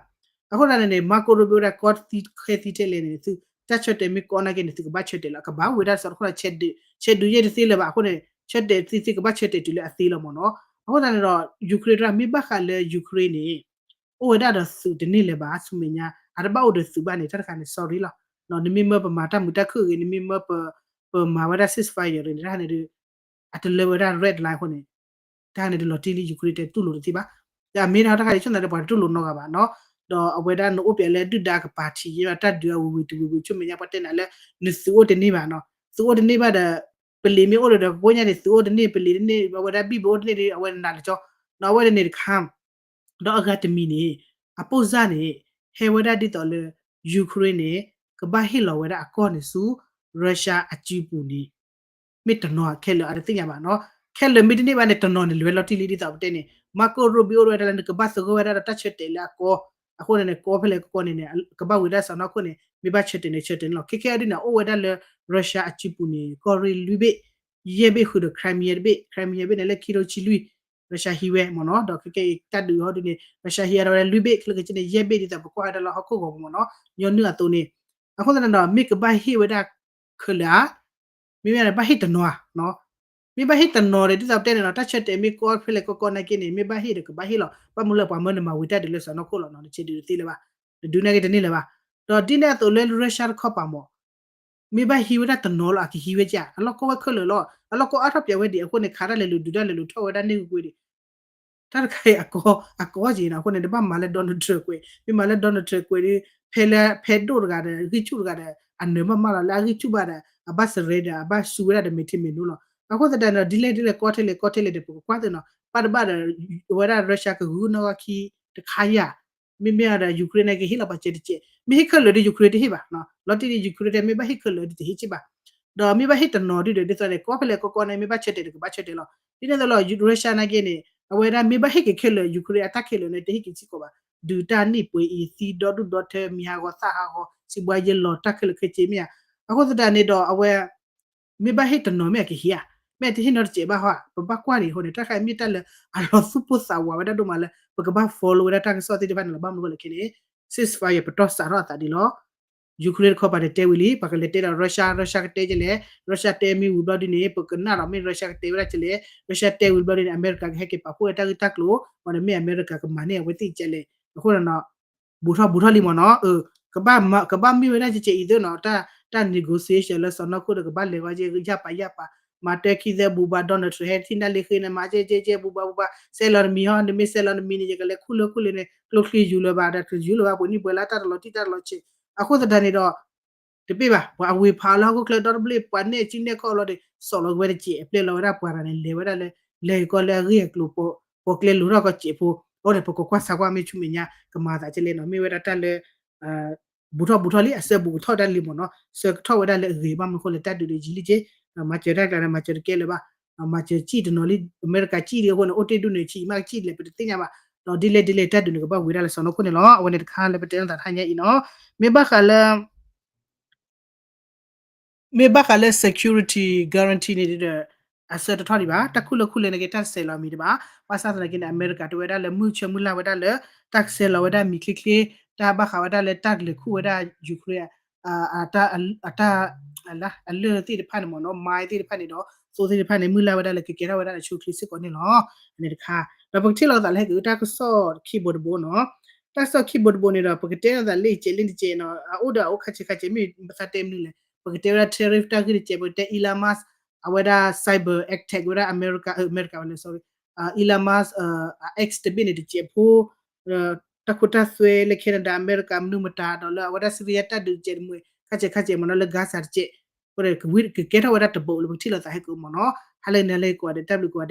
အဃိသတးန့ၣ်န့ၣ် Marco Rubio ဝဲဒၣ်ကီၢ်သံခဲသံထဲလဲၣ်န့ၣ် သုတၢ်ဆၢတဲာ်မ့ၢ်ကီနာ်က့န့ၣ် သုကဘၣ်ဆၢတဲာ်လီၤ. အကဘၣ်ဝံၤဝဲဒၣ်စီၤတခီဒီး ဆဲးဒုးယဲၢ်တသ့လၢၤဘၣ်. အဃိန့ၣ် ဆၢတဲာ်သ့သ့ကဘၣ်ဆၢတဲာ်တုၤလၢအသ့လီၤမ့ၢ်နီၤ. အဃိသတးန့ၣ်ဒီး Ukraine တရၣ်မ့ၢ်ဘၣ်ဃးလၢ Ukraine န့ၣ် အိၣ်ဝဲဒၣ်ဒီးသုးတန့ၢ်လၢၤဘၣ် ဆူမဲာ်ညါ အတဘၣ်အိၣ်ဒီးသုးဘၣ်န့ၣ် တၢ်တခါန့ၣ် sorry လီၤ. နမ့ၢ်မၢပမၤတၢ်မုာ်တၢ်ခုၣ်ဂ့ၤ နမ့ၢ်မၢပ ပမၤဝဲဒၣ် ceasefire န့ၣ် တၢ်တခါန့ၣ်ဒီး အတလၢဝဲဒၣ် red line အဃိန့ၣ် တၢ်န့ၣ်တလီၤတံၢ်လံ Ukraine တဲတူၢ်လိာ်တသ့ဘၣ်. ဒီးအမ့ၢ်ဒၣ်တၢ်တခါအံၤ ဆိကမိၣ်သးဒီး ပှၤတတူၢ်လိာ်နီတဂၤဘၣ်နီၤ. ဒီးအဝဲဒၣ်နအိၣ်ပှဲၤလၢဒုၣ်ဒါကပၤထံး တၢ်ဒုးအဝံၤဝံၤတဝံၤဝံၤ ဆိကမိၣ်ညါ ပှၤတဲနၤလၢ နသုးအိၣ်တန့ၢ်ဘၣ်နီၤ. သုးအိၣ်တန့ၢ်ဘၣ်ဒီး ပလံၤမ့ၢ်အိၣ်လၢၤဒီး ကိးညါန့ၣ် သုးအိၣ်တန့ၢ် ပလံၤတန့ၢ် အဝဲဒၣ်ဘံၣ်ဘၢအိၣ်တန့ၢ်ဒီး အဝဲနးလၢကၠီ ဒီးအဝဲန့ၣ်တခါ ဒီးအဂၤတမံၤန့ၣ် အပိၢ်စၢ်န့ၣ် ဟဲဝဲဒၣ်ဒ်သိးလၢ Ukraine န့ၣ် ကဘၣ်ဟ့ၣ်လီၤဝဲဒၣ်အကီၢ်န့ၣ်ဆူ Russia အစုပူၤန့ၣ် မ့ၢ်တနီၤခဲလၢာ်အတသ့ၣ်ညါဘၣ်နီၤ. ခဲလၢာ်မ့ၢ်တန့ၢ်ဘၣ်န့ၣ် တနီၤန့ၣ် လဲၤဝဲလီၤတံၢ်လံ ဒ်သိးပတဲန့ၣ် Marco Rubio အိၣ်ဝဲဒၣ်လၢ နကဘၣ်သဂၢၢ်ဝဲဒၣ်ဒီးတၢ်ဆၢတဲာ်လၢအကီၢ် အဃိန့ၣ်န့ၣ် ကီၢ်ဖဲလဲၣ်ကီၢ်န့ၣ်န့ၣ် ကဘၣ်ဝံၤဒၣ်စီၤနီၢ်ခိၣ်န့ၣ် မ့ၢ်ဘၣ်ဆၢတဲာ်န့ၣ် ဆၢတဲာ်န့ၣ်လီၤ. ခဲခဲအံၤဒ်န့ၣ် အိၣ်ဝဲဒၣ်လၢ Russia အစုပူၤန့ၣ် ကီၢ်ရ့ၣ်လွံၢ်ဘ့ၣ် ယဲၢ်ဘ့ၣ်ဃုာ်ဒီး Crimea တဘ့ၣ် Crimea ဘ့ၣ်န့ၣ် လၢခံထိဆံလွံၢ် Russia ဟံးဝဲမ့ၢ်နီၤ. ဒီးခဲခဲအံၤတၢ်ဒုးဟီဒုန့ၣ် Russia ဟံးအါထီၣ်ဝဲဒၣ်လွံၢ်ဘ့ၣ် ခဲလၢာ်ခဲဆ့န့ၣ် ယဲၢ်ဘ့ၣ် ဒ်သိးပကွၢ်ဝဲဒၣ်လၢဟီၣ်ခိၣ်ဂီၤပူၤမ့ၢ်နီၤ ညီနုၢ်အသိးန့ၣ်. အဃိသတးန့ၣ်ဒီး မ့ၢ်ကဘၣ်ဟ့ၣ်ဝဲဒၣ်ခဲလၢာ်ဧါ မ့မ့ၢ်ဘၣ်ဟ့ၣ်တနီၤဧါ မ့ၢ်ဘၣ်ဟ့ၣ်တနီၤဒီး ဒ်သိးပတဲန့ၣ်နီၤ တၢ်ဆၢတဲာ်မ့ၢ်ကီဖဲလဲၣ်ကီကီနာ်က့န့ၣ် မ့ၢ်ဘၣ်ဟ့ၣ်ဒီးကဘၣ်ဟ့ၣ်လီၤ. ဘၣ်မနုၤလၢပှၤမၢနမၤဝံၤတၢ်ဒုးလၢစီၤနီၢ်ခိၣ်လီၤနီၤ နဆဲးဒုးတသ့လၢၤဘၣ် နဒုးနာ်က့တန့ၢ်လၢၤဘၣ်. ဒီးဒ်န့ၣ်အသိးလၢ Russia တခီပၤမ့ၢ် မ့ၢ်ဘၣ်ဟံးဝဲဒၣ်တနီၤလီၤ အကဟံးဝဲကၢ် အလီၢ်ကီၢ်ဝဲခဲလၢာ်လီၤ အလီၢ်ကီၢ်အါထီၣ်ပၠးဝဲဒံး အဃိန့ၣ် ခးတၢ်လဲၤလူၤဒုးတၢ်လဲၤလူၤထီၣ်ဝဲဒၣ်န့ၢ်ကွ့ၢ်ကွ့ၢ်ဒံး တၢ်တခါအံၤအကီ အကီက့ၤနီၤ အဃိန့ၣ် တဘၣ်မၤလၢ Donald Trump ကွဲး မ့ၢ်မၤလၢ Donald Trump ကွဲးဒီး ဖဲလၢ ဖဲဒိၣ်တဂၤဒီး ဂံၢ်ဆူၣ်တဂၤဒီး အနၢၤမးမးလီၤ လၢအဂံၢ်ဆူၣ်ဘၣ်ဒီး အဘၣ်စရဲဒီး အဘၣ်စူဝဲဒၣ်ဒီးမဲာ်ထံမဲာ်နိလီၤ. အဃိသတးန့ၣ်ဒီး ဒ်လဲၣ်ဒ်လဲၣ်ကီထဲလဲၣ်ကီထဲလဲၣ်ဒီး ပကကွၢ်သ့နီၤ ဘၣ်တဘၣ်ဒီး အဝဲဒၣ် Russia ကဂုာ်နီၣ်ဂံၢ်ခံတခါယၤ မ့မ့ၢ်ဒီး Ukraine န့ၣ်ကဟ့ၣ်လီၤပှၤစဲတကဲး မ့ၢ်ဟ့ၣ်ခဲလၢာ်ဒီး Ukraine တဟ့ၣ်ဘၣ် လီၤတံၢ်ဒီး Ukraine တဲမ့ၢ်ဘၣ်ဟ့ၣ်ခဲလၢာ်ဒီးတဟ့ၣ်က့ဘၣ် ဒီးမ့ၢ်ဘၣ်ဟ့ၣ်တနီၤဒုဒီး ဒ်သိးန့ၣ် ကီဖဲလဲၣ်ကီကီန့ၣ် မ့ၢ်ဘၣ်ဆၢတဲာ်ဒီး ကဘၣ်ဆၢတဲာ်လီၤ. ဒ်န့ၣ်အသိးလီၤ Russia နာ်က့န့ၣ် အဝဲဒၣ်မ့ၢ်ဘၣ်ဟ့ၣ်က့ၤခဲလၢာ် Ukraine အတၢ်ခဲလၢာ်န့ၣ် တဟ့ၣ်က့ၤစ့ၢ်ကီးဘၣ် ဒုးတၢ်နံၣ်ပှဲၤအံၤ သံဒီဒူၣ်ဒီထၢ မံၤဟးဂီၤသၣ်ဟးဂီၤ စံးဘှါယဲၢ်လီၤတၢ်ခဲလၢာ်ခဲဆ့မ့ၢ်ဧါ. အဃိသတးန့ၣ်ဒီး အဝဲ မ့ၢ်ဘၣ်ဟ့ၣ်တနီၤမ့ၢ်အကဟ့ၣ်ဧါ မ့ၢ်အတဟ့ၣ်နီတစဲးဘၣ်ဟီဧါ ပဘၣ်ကွၢ်ဒံးအဃိန့ၣ် တၢ်တခါအံၤမ့ၢ်တၢ်လၢအလီၤသူၣ်ပိၢ်သးဝးဝဲဒၣ်ဒိၣ်မးလၢ ပကဘၣ် follow ဝဲဒၣ်တၢ်ကစီၣ်သ့ၣ်တဖၣ်န့ၣ်လီၤ. ဘၣ်မနုၤအဃိလဲၣ်ခဲန့ၣ် ceasefire ပတီၢ်စးထီၣ်အသးဒ်လီၤ. Ukraine တခီပၤန့ၣ်တဲဝံၤလံ ပှၤကလဲၤတဲဒီး Russia, Russia ကတဲကလဲၣ် Russia တဲမ့ၢ်ဝံၤဘျီဒ်န့ၣ် ပကနၣ်ဒီးမ့ၢ် Russia ကတဲဝဲဒၣ်ကလဲၣ် Russia တဲဝံၤဘျီဒ်န့ၣ် အမဲရကၤကဟဲက့ၤပာ်ဖှိၣ်ဝဲတၢ်ဂ့ၢ်တၢ်ကျိၤ မ့ၢ်ဒီးမ့ၢ်အမဲရကၤကမၤန့ၢ်အဝဲသ့ၣ်ကလဲၣ် အဃိဒီး ဘူးထီၣ်ဘူးထီၣ်လံမ့ၢ်နီၤ ကဘၣ်မ့ၢ်ဝဲဒၣ်ကဲကဲအံၤသ့နီၤ တၢ် negotiation လၢစီၤနီၢ်ခိၣ်ဒီးကဘၣ်လဲၤဝဲကဲ ယၢ်ပာ်ယၢ်ပာ် မၤတၢ်ခံသၢဘူးဘၣ် Donald Trump ဟဲထံၣ်နၢ်လ့ဃ့န့ၣ် မၤကဲကဲကဲဘူးဘၣ်ဘူးဘၣ် စဲလီၤတမံၤဟီ နမ့ၢ်စဲလီၤတမံၤန့ၣ် ယကလဲၤခူၣ်လၢခူၣ်လၢန့ၣ် ကျိချံယူၤလၢၤဘၣ် ဒီးယူၤလၢၤဘၣ် ပှ့ၤနံၣ်ပှ့ၤလါ တၢ်တလီၤတံၢ်တၢ်တလီၤဆဲး အဃိသတးန့ၣ်ဒီး တပ့ၢ်ဘၣ် ပှၤအဝ့ၤဖးအီၤလၢဟီၣ်ခိၣ်ချၢဒီတဘျ့ ပှၤနဲၣ်ကၠံနဲၣ်ကီၢ်အလီၢ်ဒီး စိာ်လီၤက့ၤဝဲတစဲး အပျဲၢ်လီၤဝဲဒၣ်ပှၤတဂၤန့ၣ် လဲၤဝဲဒၣ်လၢ လဲၤကီးလၢအဂ့ၢ်အကျိၤ ပိာ်ကျဲလိၤထီၣ်ကီးစဲးဖိ အဃိန့ၣ် ပကကွၢ်ဆၢကွၢ်မ့ၢ်ဆူမဲာ်ညါ ကမၤသးကလဲၣ်နီၤ မ့ၢ်ဝဲဒၣ်တၢ်လၢ ဘူးထီၣ်ဘူးထီၣ်လံ အဆၢဘူးကထီၣ်တၢ်လံမ့ၢ်နီၤ ဆၢကထီၣ်ဝဲဒၣ်လၢအဂ့ၤ ဘၣ်မနုၤအဃိလဲၣ် တၢ်ဒုးန့ၣ်ယံာ်လံက့ မၤစၢၤတၢ်ကျါန့ၣ် မၤစၢၤတကဲလၢၤဘၣ် မၤစၢၤကံၣ်တနီၤလံ အမဲရကၤကံၣ်လံအဃိန့ၣ် အိၣ်တ့ၢ်ဒူၣ်န့ၣ် ဆံးမးကစံၣ်လဲၣ် ပတသ့ၣ်ညါဘၣ် ဒီးဒ်လဲၣ်ဒ်လဲၣ် တၢ်ဒုးန့ၣ်ကဘၣ်ဝံၤဒၣ်လၢစီၤနီၢ်ခိၣ်န့ၣ်လီၤ အဝဲန့ၣ်တခါလၢပတဲလိာ်သးတဟါညါအံၤနီၤ မ့ၢ်ဘၣ်ဃးလၢ မ့ၢ်ဘၣ်ဃးလၢ security guarantee န့ၣ်ဒီး အဆၢတထီၣ်ဒံးဘၣ် တၢ်ခူၣ်လၢခူၣ်လဲန့ၣ်က့ တၢ်တဆဲးလီၤမံၤတဘၣ် ဘၣ်ဆၣ်သနာ်က့န့ၣ် အမဲရကၤတဲဝဲဒၣ်လၢမုၢ်ဆၢမုၢ်လၢ်ဝဲဒၣ်လၢ တၢ်ကဆဲးလီၤဝဲဒၣ်မံၤချ့ချ့ တၢ်ဘၣ်ဃးဝဲဒၣ်လၢတၢ်ကလဲၤခူၣ်ဝဲဒၣ် Ukraine အတၢ် အလၢၢ်သ့ၣ်တဖၣ်န့ၣ်မ့ၢ်နီၤ mine သ့ၣ်တဖၣ်န့ၣ်ဒီး သိသ့ၣ်တဖၣ်န့ၣ် မုၢ်လၢ်ဝဲဒၣ်လၢကကဲထီၣ်ဝဲဒၣ်လၢအဆိအချ့စ့ၢ်ကီးန့ၣ်လီၤ အန့ၣ်တခါ ဒီးပကထံၣ်လိာ်သးလၢဟဲက့ၤ တၢ်ကစီၣ်ခံဘိတဘိနီၤ တၢ်ကစီၣ်ခံဘိတဘိန့ၣ်ဒီး ပကတဲလိာ်သးလၢကဲးလ့ၢ်တကဲးနီၤ အအိၣ်ဒီးအအိၣ်ခါဆံးခါဆံး မ့ၢ်ပသးတဲမနုၤလဲၣ် ပကတဲဝဲဒၣ် tariff တၢ်ဂ့ၢ်တကဲး ပကတဲ Elon Musk အဝဲဒၣ် cyber attack ဝဲဒၣ်အမဲရကၤ အမဲရကၤဝဲလဲၣ် sorry Elon Musk X တဘ့ၣ်န့ၣ်တကဲးဖိ တၢ်ခိတၢ်သွဲလၢ Canada အမဲရကၤမနုၤမတၤ ဒီးလၢအဝဲဒၣ် Syria တၢ်ဒုးတကဲးတမှဲ ခါဆံးခါဆံးမ့ၢ်နီၤ လၢ Gaza တကဲး အဃိန့ၣ် ကကဲထီၣ်ဝဲဒၣ်တဘိလၢပကထံၣ်လိာ်သးဟဲက့ၤမ့ၢ်နီၤ ဟါလၢနၤလၢကိးဂၤဒဲး တၢ်ဘျုးကိးဂၤဒဲး